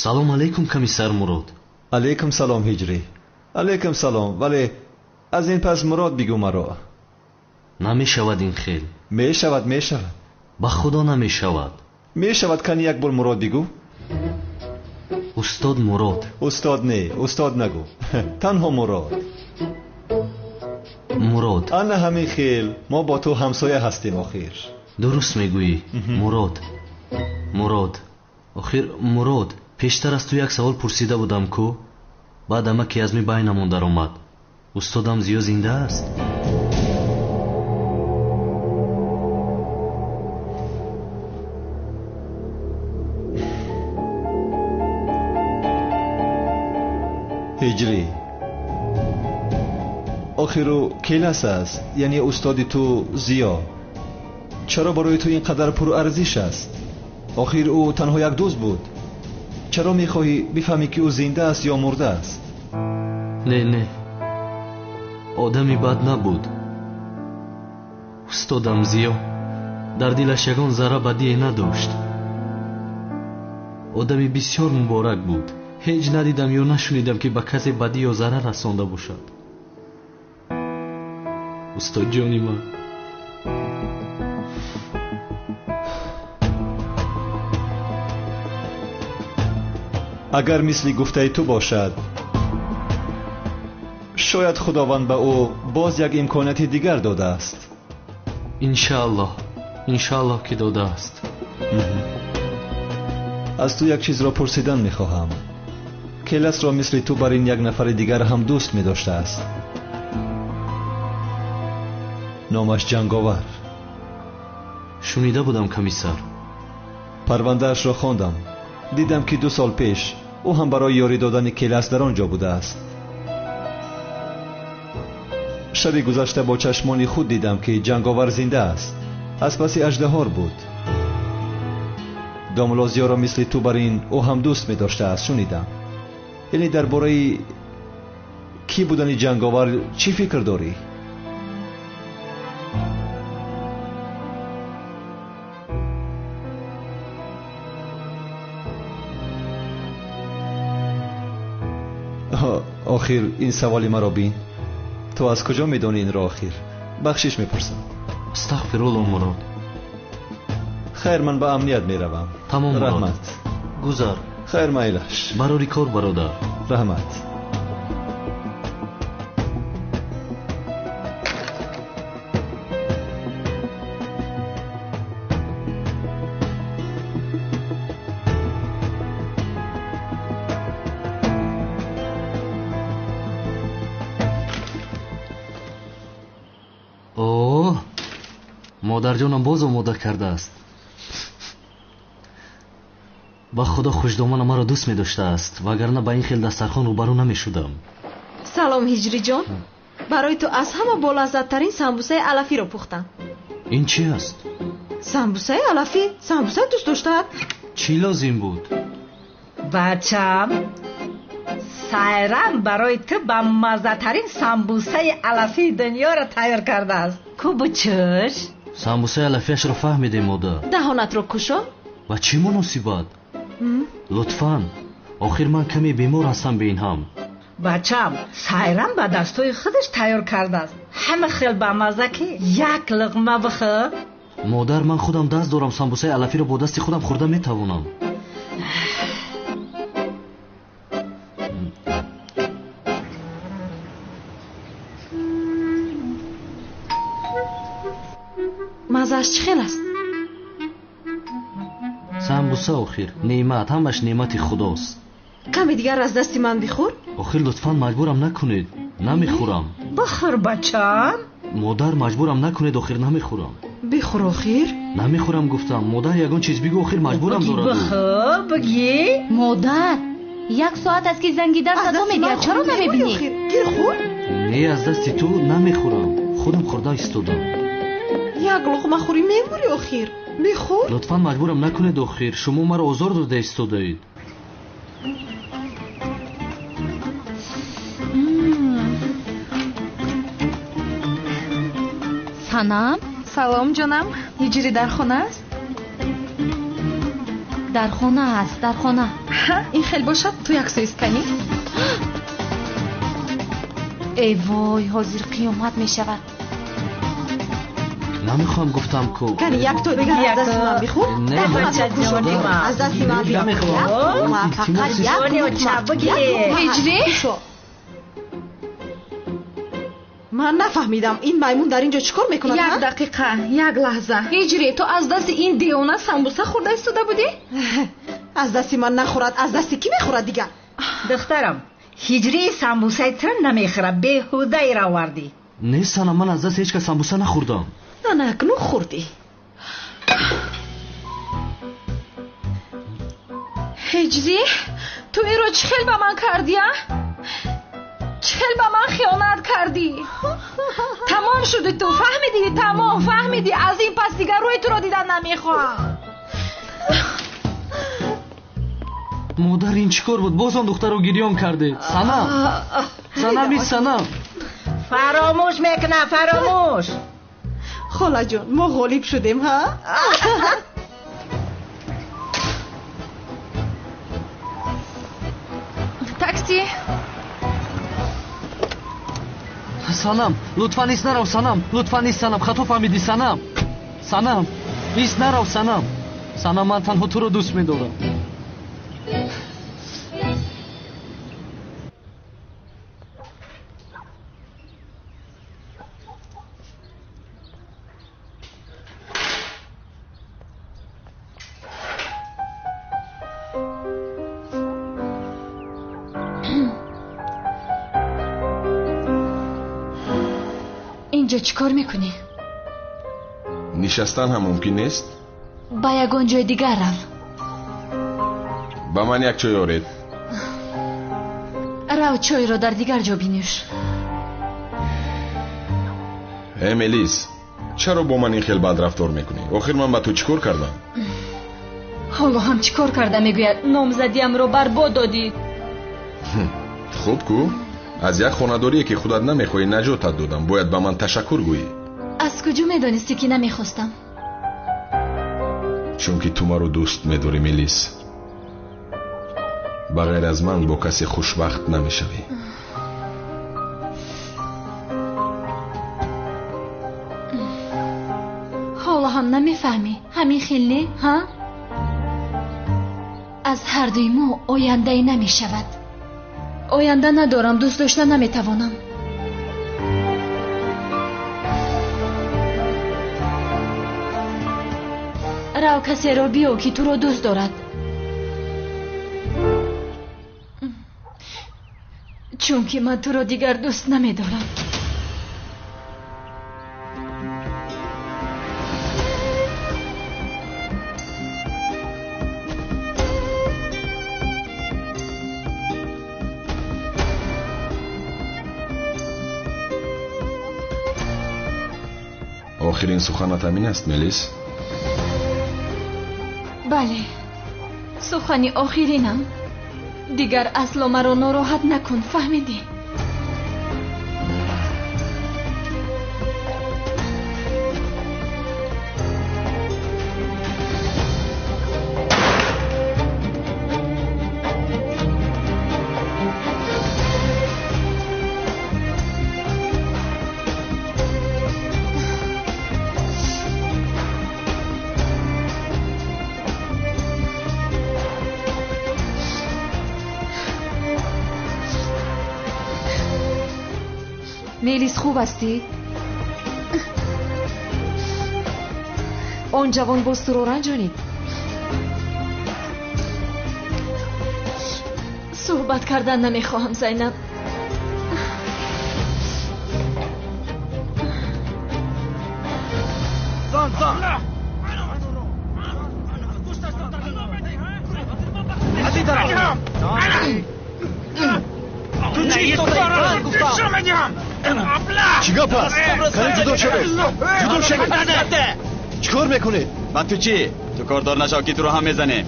Салом алейкум, комиссар Мурод. Алейкум салом, Ҳиҷрӣ. Алейкум салом, вале аз ин пас Мурод бигӯ маро. Намешавад ин хел. Мешавад, мешавад. Ба худо намешавад. Мешавад, кани як бор Мурод бигӯ. Устод Мурод. Устод не, устод нагӯ. Танҳо Мурод. Мурод. Ана ҳамин хел, мо бо ту ҳамсоя ҳастем охир. Дуруст мегӯӣ, Мурод. Мурод. Охир Мурод, пештар аз ту як савол пурсида будам ку, баъд амаки аз ми байнамон даромад. Устодам Зиё зинда аст? Ҳиҷрӣ, охир ӯ келас аст, яъне устоди ту Зиё. Чаро барои ту ин қадар пурарзиш аст? Охир ӯ танҳо як дӯст буд. Чаро мехоҳӣ бифаҳмӣ ки ӯ зинда аст ё мурда аст? Не, не, одами бад набуд. Устодам Зиё дар дилаш ягон зарра бадие надошт. Одами бисёр муборак буд. Ҳеҷ надидам ё нашунидам ки ба касе бадӣ ё зарар расонда бошад. Устодҷони ман. Агар мисли гуфтаи ту бошад, шояд Худованд ба ӯ боз як имконияти дигар додааст. Иншааллоҳ, иншааллоҳ ки додааст. Аз ту як чизро пурсидан мехоҳам. Келасро мисли ту бар ин як нафари дигар ҳам дӯст медоштааст. Номаш Ҷанговар. Шунида будам, комиссар. Парвандаашро хондам. Дидам, ки 2 сол пеш ӯ ҳам барои ёрӣ додани Келас дар он ҷо будааст. Шаби гузашта бо чашмони худ дидам, ки Ҷанговар зинда аст. Аз паси аждаҳор буд. Домулло Зиёро мисли ту бар ин ӯ ҳам дӯст медоштааст, шунидам. Яъне дар бораи кӣ будани Ҷанговар чӣ фикр дорӣ? Охир ин саволи маро бин. Ту аз куҷо медонӣ инро охир? Бахшиш мепурсам. Астағфирулло, Мурод. Хайр, ман ба амният меравам. Тамом, Мурод. Раҳмат. Гузар. Хайр, майлаш. Барори кор, бародар. Раҳмат. Модарҷонам боз омода кардааст. Ба худо хушдомана маро дӯст медоштааст, вагарна ба ин хел дастархон рӯбарӯ намешудам. Салом, Ҳиҷриҷон. Барои ту аз ҳама болаззаттарин самбусаи алафиро пухтам. Ин чӣ аст? Самбусаи алафӣ. Самбуса дӯст доштаат. Чӣ лозим буд? Бачам, Сайрам барои ту ба маззатарин самбусаи алафии дунёро тайёр кардааст. Ку бучӯш? Самбусаи алафиашро фаҳмидем, модар. Даҳонатро кушо. Ба чӣ муносибат? Лутфан, охир ман каме бемор ҳастам бе ин ҳам. Бачам, Сайрам ба дастҳои худаш тайёр кардааст. Ҳама хел бамазза, ки як луқма бихӯр. Модар, ман худам даст дорам, самбусаи алафиро бо дасти худам хӯрда метавонам. Маззааш чӣ хел аст? Самбуса охир неъмат, ҳамаш неъмати худост. Каме дигар аз дасти ман бихӯр. Охир лутфан маҷбурам накунед, намехӯрам. Бихӯр, бачам. Модар, маҷбурам накунед, охир намехӯрам. Бихӯр охир. Намехӯрам гуфтам. Модар, ягон чиз бигӯ, охир маҷбурам дорад. Бихӯр, бигӣ. Модар, 1 соат аст ки занги дар садо медиҳад, чаро намебинӣ? Гир хӯр. Не, аз дасти ту намехӯрам. Худам хӯрда истодам. Як луқма хӯрӣ мемурӣ охир. Бихӯр. Лутфан маҷбурам накунед охир. Шумо маро озор дода истодаед. Санам? Салом, ҷонам. Ҳиҷрӣ дар хона аст? Дар хона аст, дар хона. Ин хел бошад, ту як сӯ истканӣ. Эй вой, ҳозир қиёмат мешавад. Намехоҳам гуфтам ку. Кани як то дигар аз дасти ман бихӯр. Аз дасти ман бихӯр. Фақат як луқма. Ҳиҷрӣ? Ман нафаҳмидам ин маймун дар ин ҷо чӣ кор мекунад? Як дақиқа, як лаҳза. Ҳиҷрӣ, ту аз дасти ин девона самбуса хӯрда истода будӣ? Аз дасти ман нахӯрад, аз дасти кӣ мехӯрад дигар? Духтарам, Ҳиҷрӣ самбусаи туро намехӯрад, беҳуда иравардӣ. Не, Санам, ман аз дасти ҳеҷ кас самбуса нахӯрдам. Ана акнун хӯрдӣ. Ҳиҷрӣ, ту инро чӣ хел ба ман кардӣ, а? Чӣ хел ба ман хиёнат кардӣ? Тамом шуди ту, фаҳмидӣ? Тамом, фаҳмидӣ? Аз ин пас дигар рӯи туро дидан намехоҳам. Модар, ин чӣ кор буд? Боз он духтарро гирён кардед. Санам, Санам, ин Санам. Фаромӯш мекунам, фаромӯш. Холаҷон, мо ғолиб шудем, ҳа? Такси. Санам, лутфан ис нарав, Санам, лутфан ис, Санам, хато фаҳмидӣ, Санам. Санам, ис нарав, Санам. Санам, ман танҳо туро дӯст медорам. Инҷо чӣ кор мекунӣ? Нишастан ҳам мумкин нест? Ба ягон ҷои дигар рав. Ба ман як чой оред. Рав, чойро дар дигар ҷо бинӯш. Э, Мелис, чаро бо ман ин хел бад рафтор мекунӣ? Охир ман ба ту чӣ кор кардам? Ҳоло ҳам чӣ кор карда мегӯяд? Номзадиамро барбод додӣ. Хуб ку, аз як хонадорие ки худат намехоҳӣ наҷотат додам. Бояд ба ман ташаккур гӯӣ. Аз куҷо медонистӣ, ки намехостам? Чунки ту маро дӯст медорӣ, Мелис. Ба ғайр аз ман бо касе хушбахт намешавӣ. Ҳоло ҳам намефаҳмӣ? Ҳамин хел не, ҳа? Аз ҳардуи мо ояндае намешавад. Оянда надорам, дӯст дошта наметавонам. Рав, касеро биё, ки туро дӯст дорад, чунки ман туро дигар дӯст намедорам. Охирин суханат ҳамин аст, Мелис? Бале, сухани охиринам. Дигар асло маро нороҳат накун, фаҳмидӣ? Мелис, хуб ҳастӣ? Он ҷавон боз туро ранҷонид? Суҳбат кардан намехоҳам, Зайнаб. Чӣ гап аст? Кани ҷудо шавед, ҷудо шавед! Чӣ кор мекунед? Ба ту чӣ? Ту кордор нашав, ки туро ҳам мезанем.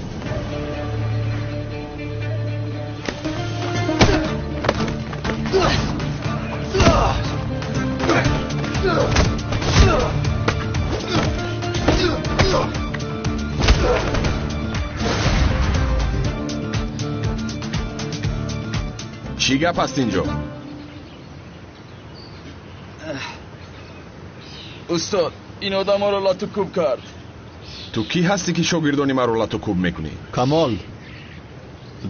Чӣ гап аст инҷо? Устод, ин одаморо лату кӯб кард. Ту кӣ ҳастӣ, ки шогирдони маро лату кӯб мекунӣ? Камол,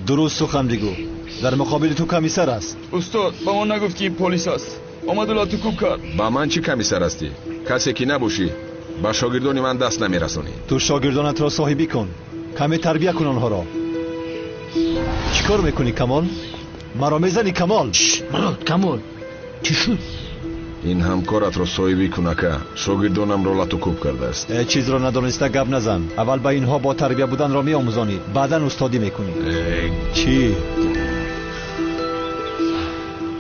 дуруст сухан бигӯ. Дар муқобили ту комиссар аст. Устод, ба мо нагуфт, ки ин полис аст. Омаду лату кӯб кард. Ба ман чӣ комиссар ҳастӣ? Касе ки набошӣ, ба шогирдони ман даст намерасонӣ. Ту шогирдонатро соҳибӣ кун, каме тарбия кун онҳоро. Чӣ кор мекунӣ, Камол? Маро мезанӣ, Камол? Мурод, Камол, чӣ шуд? Ин ҳамкоратро соҳибӣ кун, ака. Шогирдонамро лату кӯб кардааст. Ҳеҷ чизро надониста гап назан. Аввал ба инҳо бо тарбия буданро меомӯзонӣ, баъдан устодӣ мекунӣ. Чӣ?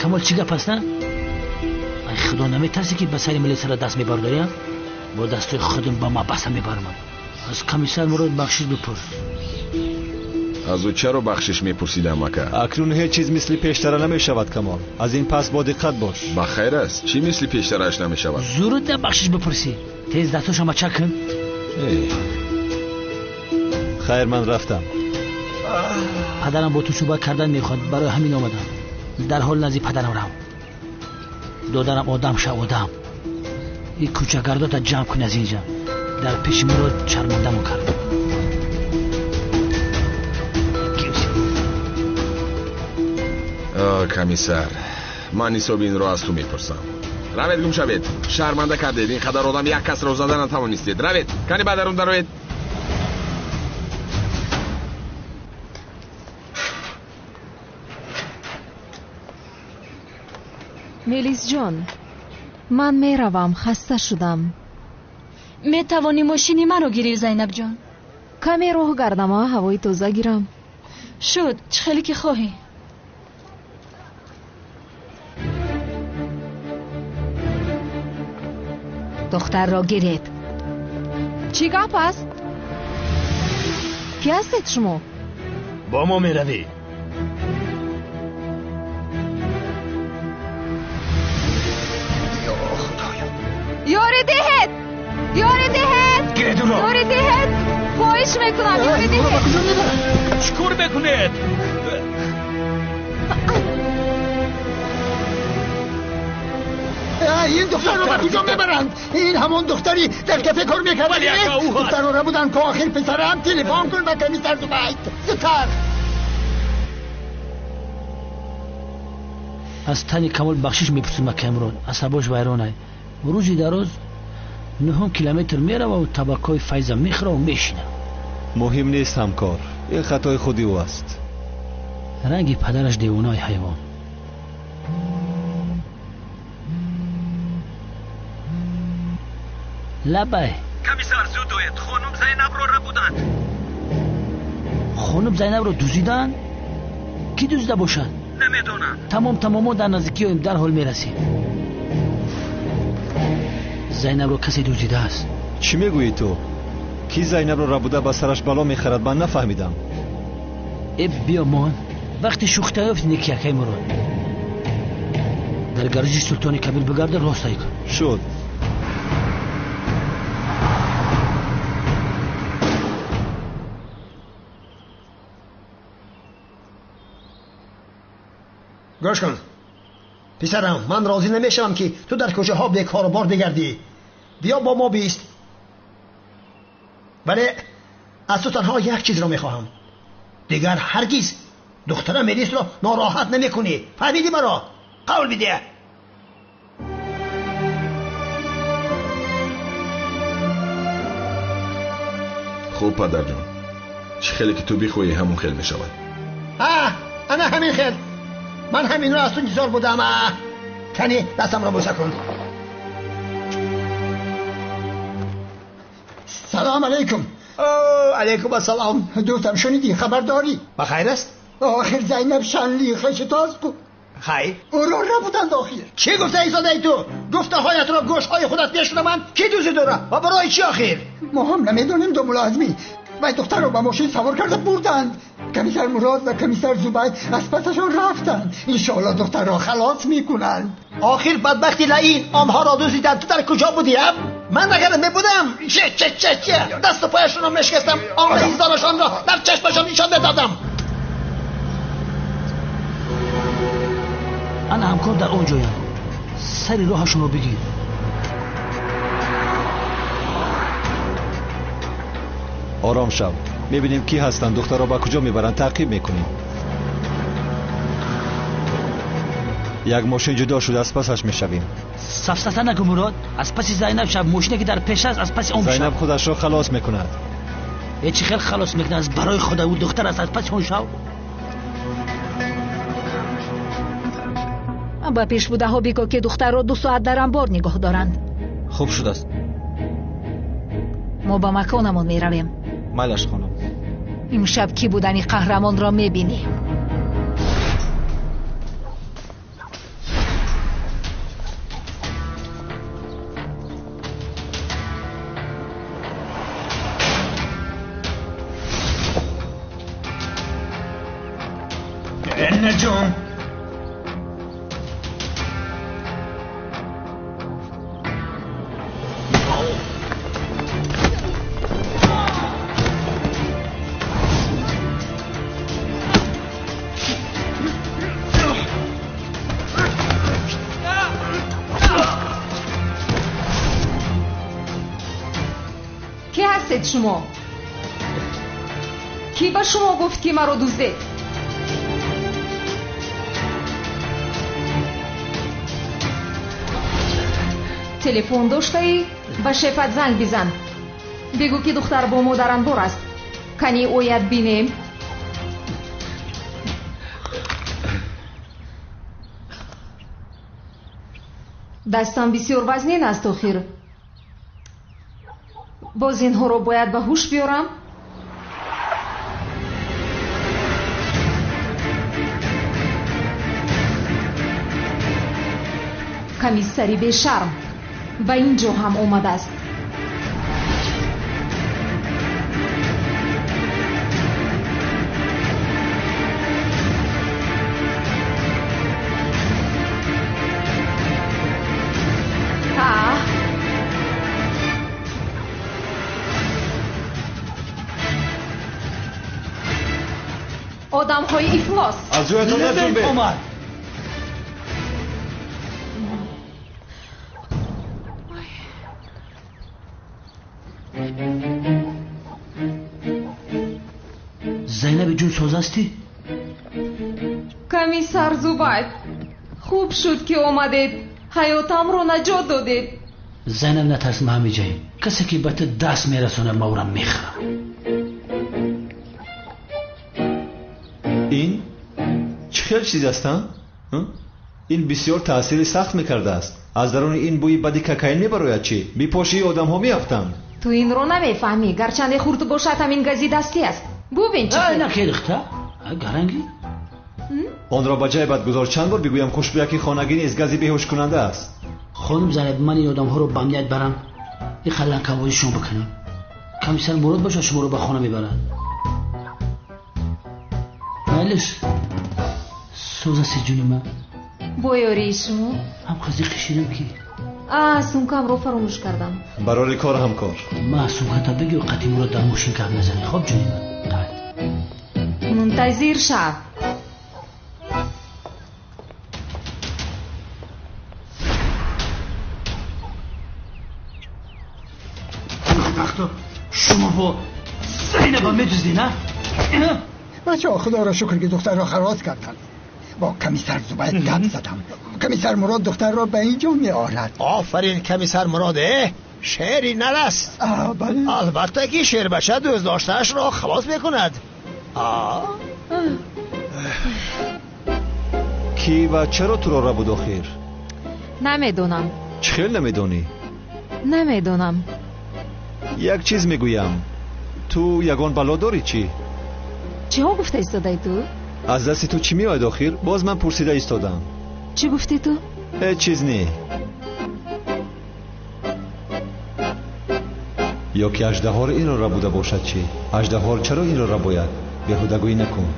Камол, чӣ гап аст? Ай худо, наметарсӣ, ки ба сари милисара даст мебардорӣ? Бо дастои худам ба маҳбаса мебарам. Аз комиссар Мурод бахшиш бипурс. Аз ӯ чаро бахшиш мепурсидам, ака? Акнун ҳеҷ чиз мисли пештара намешавад, Камол. Аз ин пас бо диққат бош. Ба хайр аст, чӣ мисли пештарааш намешавад? Зуруд бахшиш бипурсӣ. Тез дастошо мачак кун. Хайр, ман рафтам. Падарам бо ту суҳбат кардан мехоҳад, барои ҳамин омадам. Дар ҳол назди падарам рав. Додарам, одам шав, одам. Ин кӯчагардота ҷамъ кун аз инҷа. Дар пеши Мурод шармандамо кард. Комиссар, ман ҳисоби инро аз ту мепурсам. Равед, гум шавед! Шарманда кардед. Ин қадар одам, як касро зада натавонистед. Равед, кани ба дарун дароед. Мелисҷон, ман меравам, хаста шудам. Метавонӣ мошини маро гирӣ, Зайнабҷон. Каме роҳ гардам, ҳавои тоза гирам. Шуд, чӣ хеле ки хоҳӣ. Духтарро гиред. Чӣ гап аст? Кӣ ҳастед шумо? Бо мо меравӣ. Ёрӣ диҳед! Ёрӣ диҳед! Гиред ӯро! Ёрӣ диҳед! Хоҳиш мекунам, ёрӣ диҳед! Чӣ кор мекунед? Ин духтарро ба куҷо мебаранд? Ин ҳамон духтари дар кафе кор мекард. Духтарро рабуданд, ко охир писарам. Телефон кун ба комиссар Зубайд. Зудтар. Аз тани Камол бахшиш мепурсим, акай Мурод. Асабош вайронай. Рӯзи дароз 9 километр мерававу табакҳои Файза мехӯраву мешинам. Муҳим нест, ҳамкор. Ин хатои худи ӯ аст. Ранги падараш девонаи ҳайвон. Лабай. Комиссар, зуд оед, хонум Зайнабро рабуданд. Хонум Зайнабро дуздиданд? Кӣ дуздида бошад? Намедонам. Тамом, тамом, мо дар наздикиёем, дарҳол мерасем. Зайнабро касе дуздидааст. Чӣ мегӯӣ ту? Кӣ Зайнабро рабуда ба сараш бало мехарад? Ман нафаҳмидам. Э, биё мон. Вақти шӯхта ёфти неки, акай Мурод. Дар гаражи Султони Кабир бигарда, рост ай кун. Шуд. Гӯш кун, писарам, ман розӣ намешавам, ки ту дар кӯчаҳо бекорубор бигардӣ. Биё бо мо бист. Вале аз ту танҳо як чизро мехоҳам. Дигар ҳаргиз духтарам Мелисро нороҳат намекунӣ. Фаҳмидӣ маро? Қавл бидеҳ. Хуб, падарҷон, чӣ хеле ки ту бихоҳӣ, ҳамон хел мешавад. Ана ҳамин хел. Ман ҳаминро аз ту интизор будам. Кани дастамро бӯса кун. Салом алейкум. Алейкум ассалом. Дӯстам, шунидӣ, хабар дорӣ? Ба хайр аст? Охир Зайнаб Шанли хеши туаст ку. Хайр. Ӯро рабуданд охир. Чӣ гуфта истодаи ту? Гуфтаҳоятро гӯшҳои худат мешунаванд? Кӣ дуздид ӯро ва барои чӣ охир? Мо ҳам намедонем, домулло Азмӣ. Вай духтарро ба мошин савор карда бурданд. Комиссар Мурод ва комиссар Зубайд аз пасашон рафтанд. Иншоалло духтарро халос мекунанд. Охир бадбахти лаин онҳоро дуздиданд. Ту дар куҷо будӣ, ам? Ман агар мебудам, че че че че дасту пояшонро мешикастам, он раисдорашонро дар чашмашон нишон медодам. Ана ҳамкор дар он ҷоям. Сари роҳашонро бигир. Ором шав. Мебинем, кӣ ҳастанд, духтарро ба куҷо мебаранд, таъқиб мекунем. Як мошин ҷудо шуда, аз пасаш мешавем. Сафсата накун, Мурод. Аз паси Зайнаб шав. Мошине ки дар пеш аст, аз паси он бишав. Зайнаб худашро халос мекунад. Э, чӣ хел халос мекунад? Аз барои худа, ӯ духтар аст, аз паси он шав. Ба пешбудаҳо бигӯ, ки духтарро 2 соат дар анбор нигоҳ доранд. Хуб шудааст. Мо ба маконамон меравем. Майлаш, хонум. Имшаб кӣ будани қаҳрамонро мебинӣ. Наҷон. Кӣ ҳастед шумо? Кӣ ба шумо гуфт, ки маро дуздед? Телефон доштаӣ? Ба шефат занг бизан. Бигӯ, ки духтар бо мо дар анбор аст. Кани ояд, бинем. Дастам бисёр вазнин аст охир. Боз инҳоро бояд ба ҳуш биёрам. Комиссари бешарм ба ин ҷо ҳам омадааст. Одамҳои ифлос аз ҷоятон наҷунбед. Зайнаби ҷун соз ҳастӣ? Комиссар Зубайр, хуб шуд ки омадед, ҳаётамро наҷот додед. Зайнаб, натарс, ма ҳамиҷаем. Касе ки ба ту даст мерасонад, ма ӯро мехӯрам. Ин чӣ хел чиз аст? Ин бисёр таъсири сахт мекардааст. Аз даруни ин бӯи бади кокаин мебарояд чӣ? Бипошии одамҳо меафтанд. Ту инро намефаҳмӣ. Гарчанде хурд бошад, ҳамин гази дастӣ аст. Бубин чӣ. Накедихта гаранги. Онро ба ҷайбат гузор. Чанд бор бигӯям, хушбӯяки хонагӣ низ гази беҳушкунанда аст. Хонум Зайнаб, ман ин одамҳоро ба амният барам, ин қалланкавозӣ шумо бикунем. Комиссар Мурод бошад, шуморо ба хона мебарад. Майлиш, соз ҳасти ҷуни ман? Бо ёрии шумо ҳам қазиқ ширам ки сумкамро фаромӯш кардам. Барори кор, ҳамкор. Ма сумката бигир, қати Мурод дар мошин гап назанӣ. Хоб ҷуни ман, мунтазир шав. Вақто шумо бо Зайнаба медуздӣ, на? Бачаҳо, худоро шукр ки духтарро халос карданд. Бо комиссар Зубайр гап задам. Комиссар Мурод духтарро ба ин ҷо меорад. Офарин, комиссар Мурод, шери нар аст. Бале, албатта ки шербача дӯст доштаашро халос мекунад. Кӣ ва чаро туро рабуд охир? Намедонам. Чӣ хел намедонӣ? Намедонам. Як чиз мегӯям, ту ягон бало дорӣ чӣ? Чиҳо гуфта истодаи ту? Аз дасти ту чӣ меояд охир? Боз ман пурсида истодам. Чӣ гуфтӣ ту? Ҳеҷ чиз не. Ё ки аждаҳор инро рабуда бошад чӣ? Аждаҳор чаро инро рабояд? Беҳудагӯӣ накун.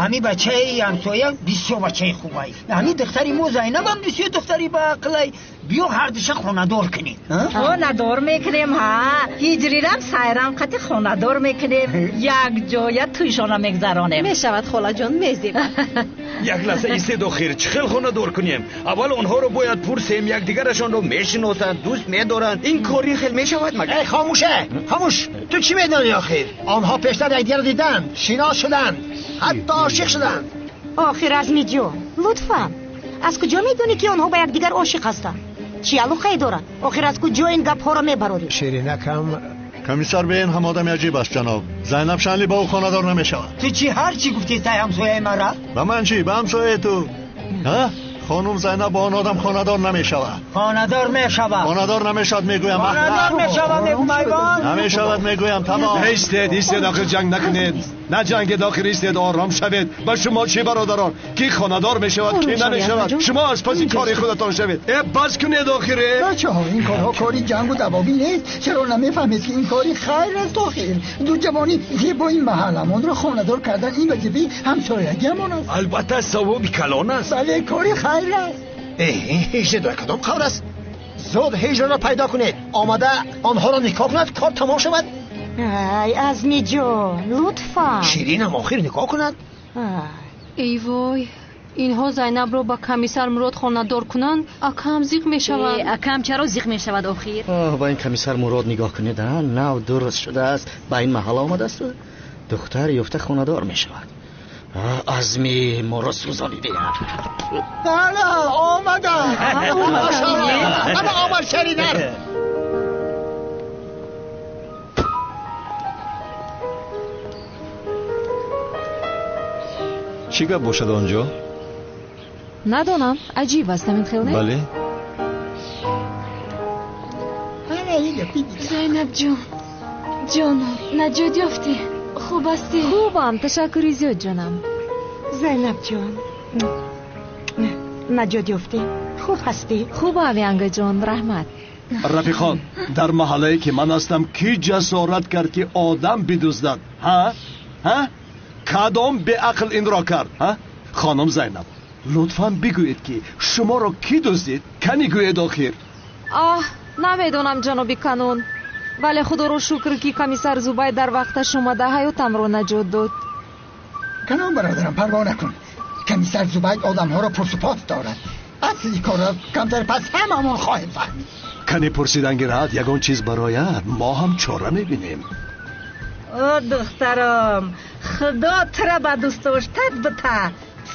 Ҳами бачаи ҳамсоя бисёр бачаи хубай. Ҳами духтари мо Зайнабам бисёр духтари баақлай. Биё ҳардуша хонадор кунем. Хонадор мекунем, ҳа. Ҳиҷрирам сайрам қати хонадор мекунем. Як ҷоя тӯйшона мегзаронем. Мешавад, холаҷон, мезебад. Як лаҳза истед охир, чӣ хел хонадор кунем? Аввал онҳоро бояд пурсем, якдигарашонро мешиносанд, дӯст медоранд. Ин кори хел мешавад магар? Эй, хомӯше, хомӯш. Ту чӣ медонӣ охир? Онҳо пештар якдигарро диданд, шинос шуданд, ҳатто ошиқ шуданд. Охир, Азмиҷон, лутфан, аз куҷо медонӣ ки онҳо ба якдигар ошиқ ҳастанд? Чӣ алоқае доранд? Охир, аз куҷо ин гапҳоро мебарорӣ? Ширинакам. Комиссар бе ин ҳам одами аҷиб аст, ҷаноб. Зайнаб Шанли ба ӯ хонадор намешавад. Ту чӣ ҳар чӣ гуфтӣ сай ҳамсояи мара? Ба ман чӣ? Ба ҳамсояи ту. Ҳа? Хонум Зайнаб бо он одам хонадор намешавад. Хонадор мешавад. Хонадор намешавад, мегӯям. Хонадор мешавад, мегӯям, айвон. Намешавад, мегӯям, тамом. Истед, истед, охир ҷанг накунед. Наҷангед, охир истед, ором шавед. Ба шумо чӣ, бародарон? Ки хонадор мешавад, ки намешавад? Шумо аз паси кори худатон шавед. Э, бас кунед охир. Бачаҳо, ин корҳо кори ҷангу давогӣ нест. Чаро намефаҳмед ки ин кори хайр аст охир? Ду ҷавони зебои маҳалламонро хонадор кардан ин вазифаи ҳамсоягиамон аст. Албатта, савоби калон аст. Бале, кори хайр аст. Ҳиҷри дар кадом қавр аст? Зуд ҳиҷрро пайдо кунед. Омада онҳоро никоҳ кунад, кор тамом шавад. Ай, Азмиҷон, лутфан. Ширинам охир никоҳ кунад. Эй вой, инҳо Зайнабро ба комиссар Мурод хонадор кунанд, акам зиқ мешавад. Акам чаро зиқ мешавад охир? Ба ин комиссар Мурод нигоҳ кунед, нав дуруст шудааст, ба ин маҳалла омадааст, духтар ёфта хонадор мешавад. Азми моро сӯзониде. Ана омадам. Ана омад шаринар. Чӣ гап бошад он ҷо? Надонам, аҷиб аст, ҳамин хел не? Бале. Зайнаб ҷон, ҷонам, наҷот ёфтӣ? Хуб ҳастӣ? Хубам, ташаккури зиёд, ҷонам. Зайнаб ҷон, наҷот ёфтӣ? Хуб ҳастӣ? Хубам, янгаҷон, раҳмат. Рафиқон, дар маҳаллае ки ман ҳастам, кӣ ҷасорат кард, ки одам бидуздад? Ҳа, ҳа, кадом беақл инро кард? Ҳа, хонум Зайнаб, лутфан бигӯед, ки шуморо кӣ дуздид? Кани гӯед охир. Оҳ, намедонам, ҷаноби канун, вале худоро шукр, ки комиссар Зубайд дар вақташ омада ҳаётамро наҷот дод. Канон бародарам, парво накун. Комиссар Зубайд одамҳоро пурсупос дорад. Асли корро камтар пас ҳамамон хоҳем фаҳмид. Кани пурсидан гирад, ягон чиз барояд, мо ҳам чора мебинем. О духтарам, худо тура ба дӯстдоштат бита,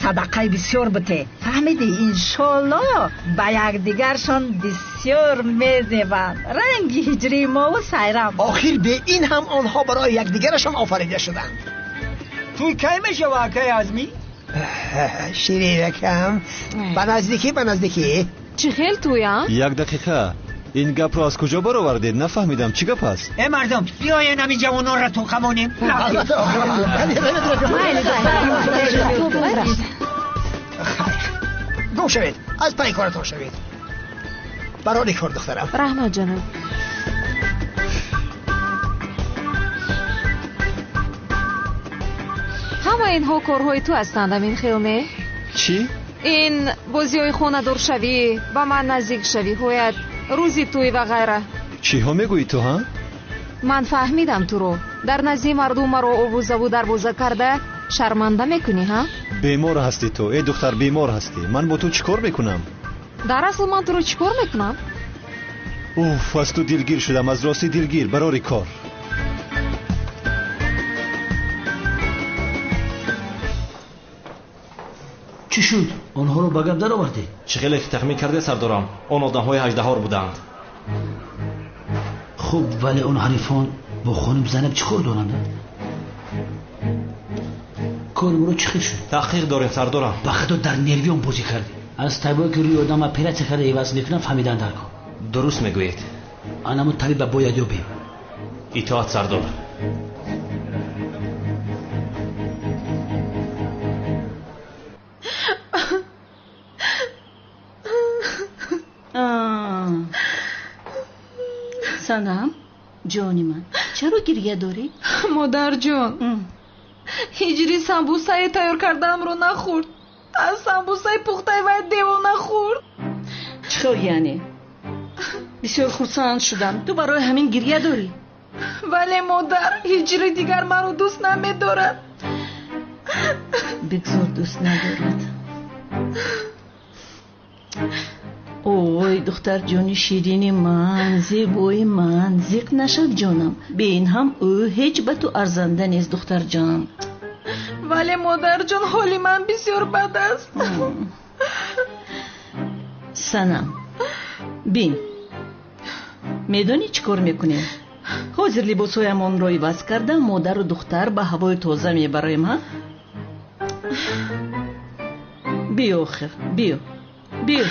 садақаи бисёр бите, фаҳмидӣ? Иншолло, ба якдигаршон бисёр мезебанд, ранги ҳиҷрии мову Сайрам. Охир бе ин ҳам онҳо барои якдигарашон офарида шуданд. Тӯй кай мешава, акай Азмӣ? Ширинакам, ба наздикӣ, ба наздикӣ. Чӣ хел тӯя? Як дақиқа, ин гапро аз куҷо баровардед? Нафаҳмидам, чӣ гап аст? Э мардум, биёен ҳамин ҷавононро ту қамонем. Албатта. Хайр, гум шавед, аз пайи коратон шавед. Барори кор, духтарам. Раҳмат, ҷаноб. Ҳама инҳо корҳои ту ҳастанд, амин хел, не? Чӣ? Ин бозиҳои хонадоршавӣ, ба ман наздикшавиҳоят, рӯзи тӯй ва ғайра. Чиҳо мегӯӣ ту, ҳа? Ман фаҳмидам туро. Дар назди мардум маро овозаву дарвоза карда шарманда мекунӣ, ҳа? Бемор ҳастӣ ту, э духтар, бемор ҳастӣ. Ман бо ту чӣ кор мекунам? Дар асл ман туро чӣ кор мекунам? Уф, аз ту дилгир шудам, аз ростӣ дилгир. Барори кор. Чӣ шуд, онҳоро ба гап даровардӣ? Чӣ хеле ки тахмин карде, сардорам, он одамҳои ҳаждаҳор буданд. Хуб, вале он ҳарифон бо хонум Зайнаб чӣ кор доранд? Кори моро чӣ хел шуд? Таҳқиқ дорем, сардорам. Ба худо, дар нервиён бозӣ кардӣ. Аз табибое, ки рӯи одам оператсия карда иваз мекунам, фаҳмидан дар кор. Дуруст мегӯед. Анамо табиба бояд ёбем. Итоат, сардор. Санам, ҷони ман, чаро гирья дорӣ? Модарҷон, ҳиҷри самбусаи тайёр кардаамро нахӯрд. Аз самбусаи пухтаи вай девона хӯрд. Чӣ хел яъне? Бисёр хурсанд шудам. Ту барои ҳамин гирья дорӣ? Вале, модар, ҳиҷри дигар маро дӯст намедорад. Бигзор дӯст надорад. Ой, духтарҷони ширини ман, зебои ман, зиқ нашав, ҷонам. Бе ин ҳам ӯ ҳеҷ ба ту арзанда нест, духтарҷон. Вале, модарҷон, ҳоли ман бисёр бад аст. Санам, бин, медонӣ чӣ кор мекунем? Ҳозир либосҳоямонро иваз карда, модару духтар ба ҳавои тоза мебароем, ҳа? Биё, охир, биё, биё,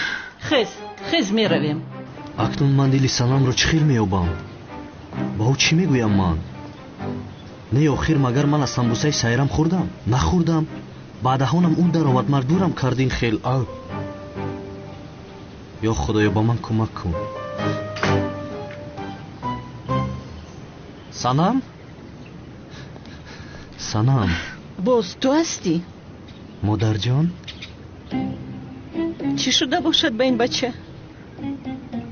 хез, хез, меравем. Акнун ман дили Санамро чӣ хел меёбам? Ба ӯ чӣ мегӯям ман? Не, охир, магар ман аз самбусаи Сайрам хӯрдам? Нахӯрдам. Ба даҳонам ӯ даромад, маҷбурам кард ин хел. А ё худоё, ба ман кӯмак кун. Санам, Санам. Боз ту ҳастӣ? Модарҷон. Чӣ шуда бошад ба ин бача?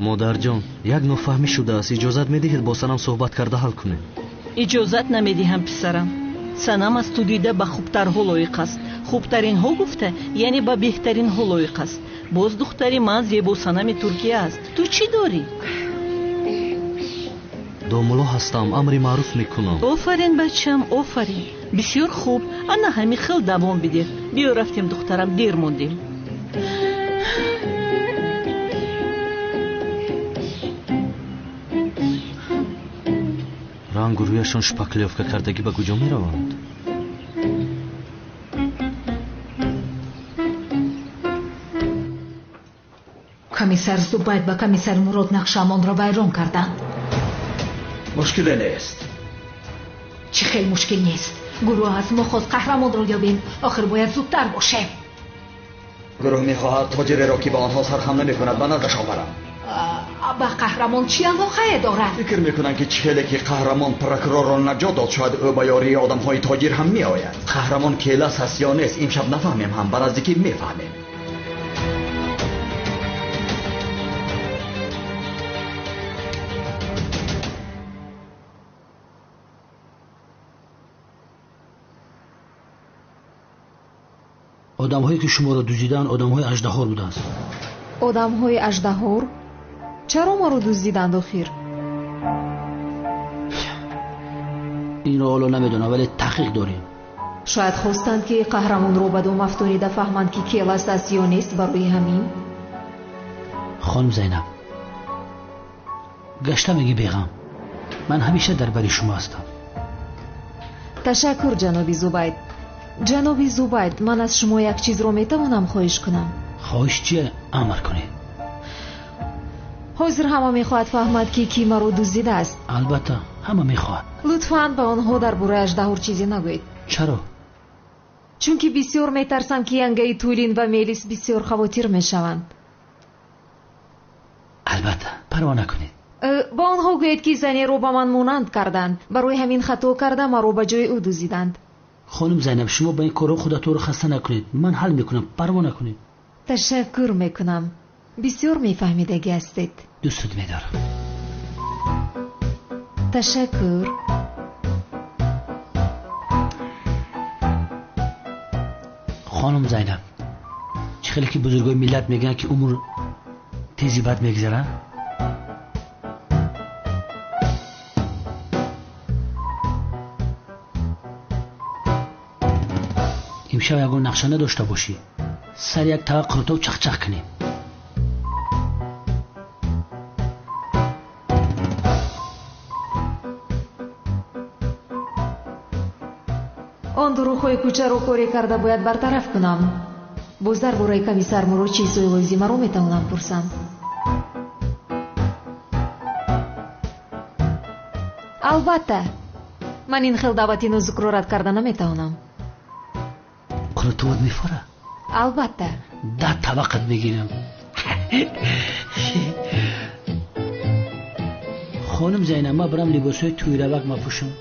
Модарҷон, як нофаҳмӣ шудааст. Иҷозат медиҳед, бо Санам суҳбат карда ҳал кунем? Иҷозат намедиҳам, писарам. Санам аз ту дида ба хубтарҳо лоиқ аст. Хубтаринҳо гуфта, яъне ба беҳтаринҳо лоиқ аст. Боз духтари ман зебо санами Туркия аст. Ту чӣ дорӣ? Домулло ҳастам, амри маъруф мекунам. Офарин, бачам, офарин, бисёр хуб. Ана ҳамин хел давом бидеҳ. Биё, рафтем, духтарам, дер мондем. Рангу рӯяшон шпаклёвка кардагӣ, ба куҷо мераванд? Комиссар Зубайд ба комиссар Мурод нақшаамонро вайрон карданд. Мушкиле нест. Чӣ хел мушкил нест? Гурӯҳ аз мо хост қаҳрамонро ёбем. Охир бояд зудтар бошем. Гурӯҳ мехоҳад тоҷиреро, ки ба онҳо сархам намекунад, ба наздашон барам. Ба қаҳрамон чӣ алоқае дорад? Фикр мекунам, ки чӣ хеле ки қаҳрамон прокурорро наҷот дод, шояд ӯ ба ёрии одамҳои тоҷир ҳам меояд. Қаҳрамон келас аст ё нест, имшаб нафаҳмем ҳам, ба наздикӣ мефаҳмем. Одамҳое ки шуморо дуздиданд, одамҳои аждаҳор буданд. Одамҳои аждаҳор? Чаро маро дуздиданд охир? Инро ҳоло намедонам, вале таҳқиқ дорем. Шояд хостанд, ки қаҳрамонро ба дом афтонида фаҳманд, ки келас аст ё нест, барои ҳамин. Хонум Зайнаб, гашта мегӣ беғам, ман ҳамеша дар бари шумо ҳастам. Ташаккур, ҷаноби Зубайд. Ҷаноби Зубайд, ман аз шумо як чизро метавонам хоҳиш кунам? Хоҳиш чие? Амр кунед. Ҳозир ҳама мехоҳад фаҳмад, ки кӣ маро дуздидааст. Албатта, ҳама мехоҳад. Лутфан ба онҳо дар бораи аждаҳор чизе нагӯед. Чаро? Чунки бисёр метарсам, ки янгаи Тулин ва Мелис бисёр хавотир мешаванд. Албатта, парво накунед. Ба онҳо гӯед, ки занеро ба ман монанд карданд. Барои ҳамин хато карда маро ба ҷои ӯ дуздиданд. Хонум Зайнаб, шумо ба ин корҳо худатонро хаста накунед. Ман ҳал мекунам, парво накунед. Ташаккур мекунам. Бисёр мефаҳмидагӣ ҳастед. Дӯстат медорам. Ташаккур. Хонум Зайнаб, чӣ хеле ки бузургои миллат мегӯянд, ки умр тези бад мегузарад? Имшаб ягон нақша надошта бошӣ, сар як тава қурутоб чақчақ кунем. Он дурӯғҳои кӯчаро коре карда бояд бартараф кунам. Боз дар бораи комиссар Мурод чизҳои лозимаро метавонам пурсам. Албатта, ман ин хел даъвати нозукро рад карда наметавонам. Қурутоват мефора? Албатта. 10 таваққат мегирам. Хонум Зайнаб, ман барам либосҳои тӯйравак мапӯшам.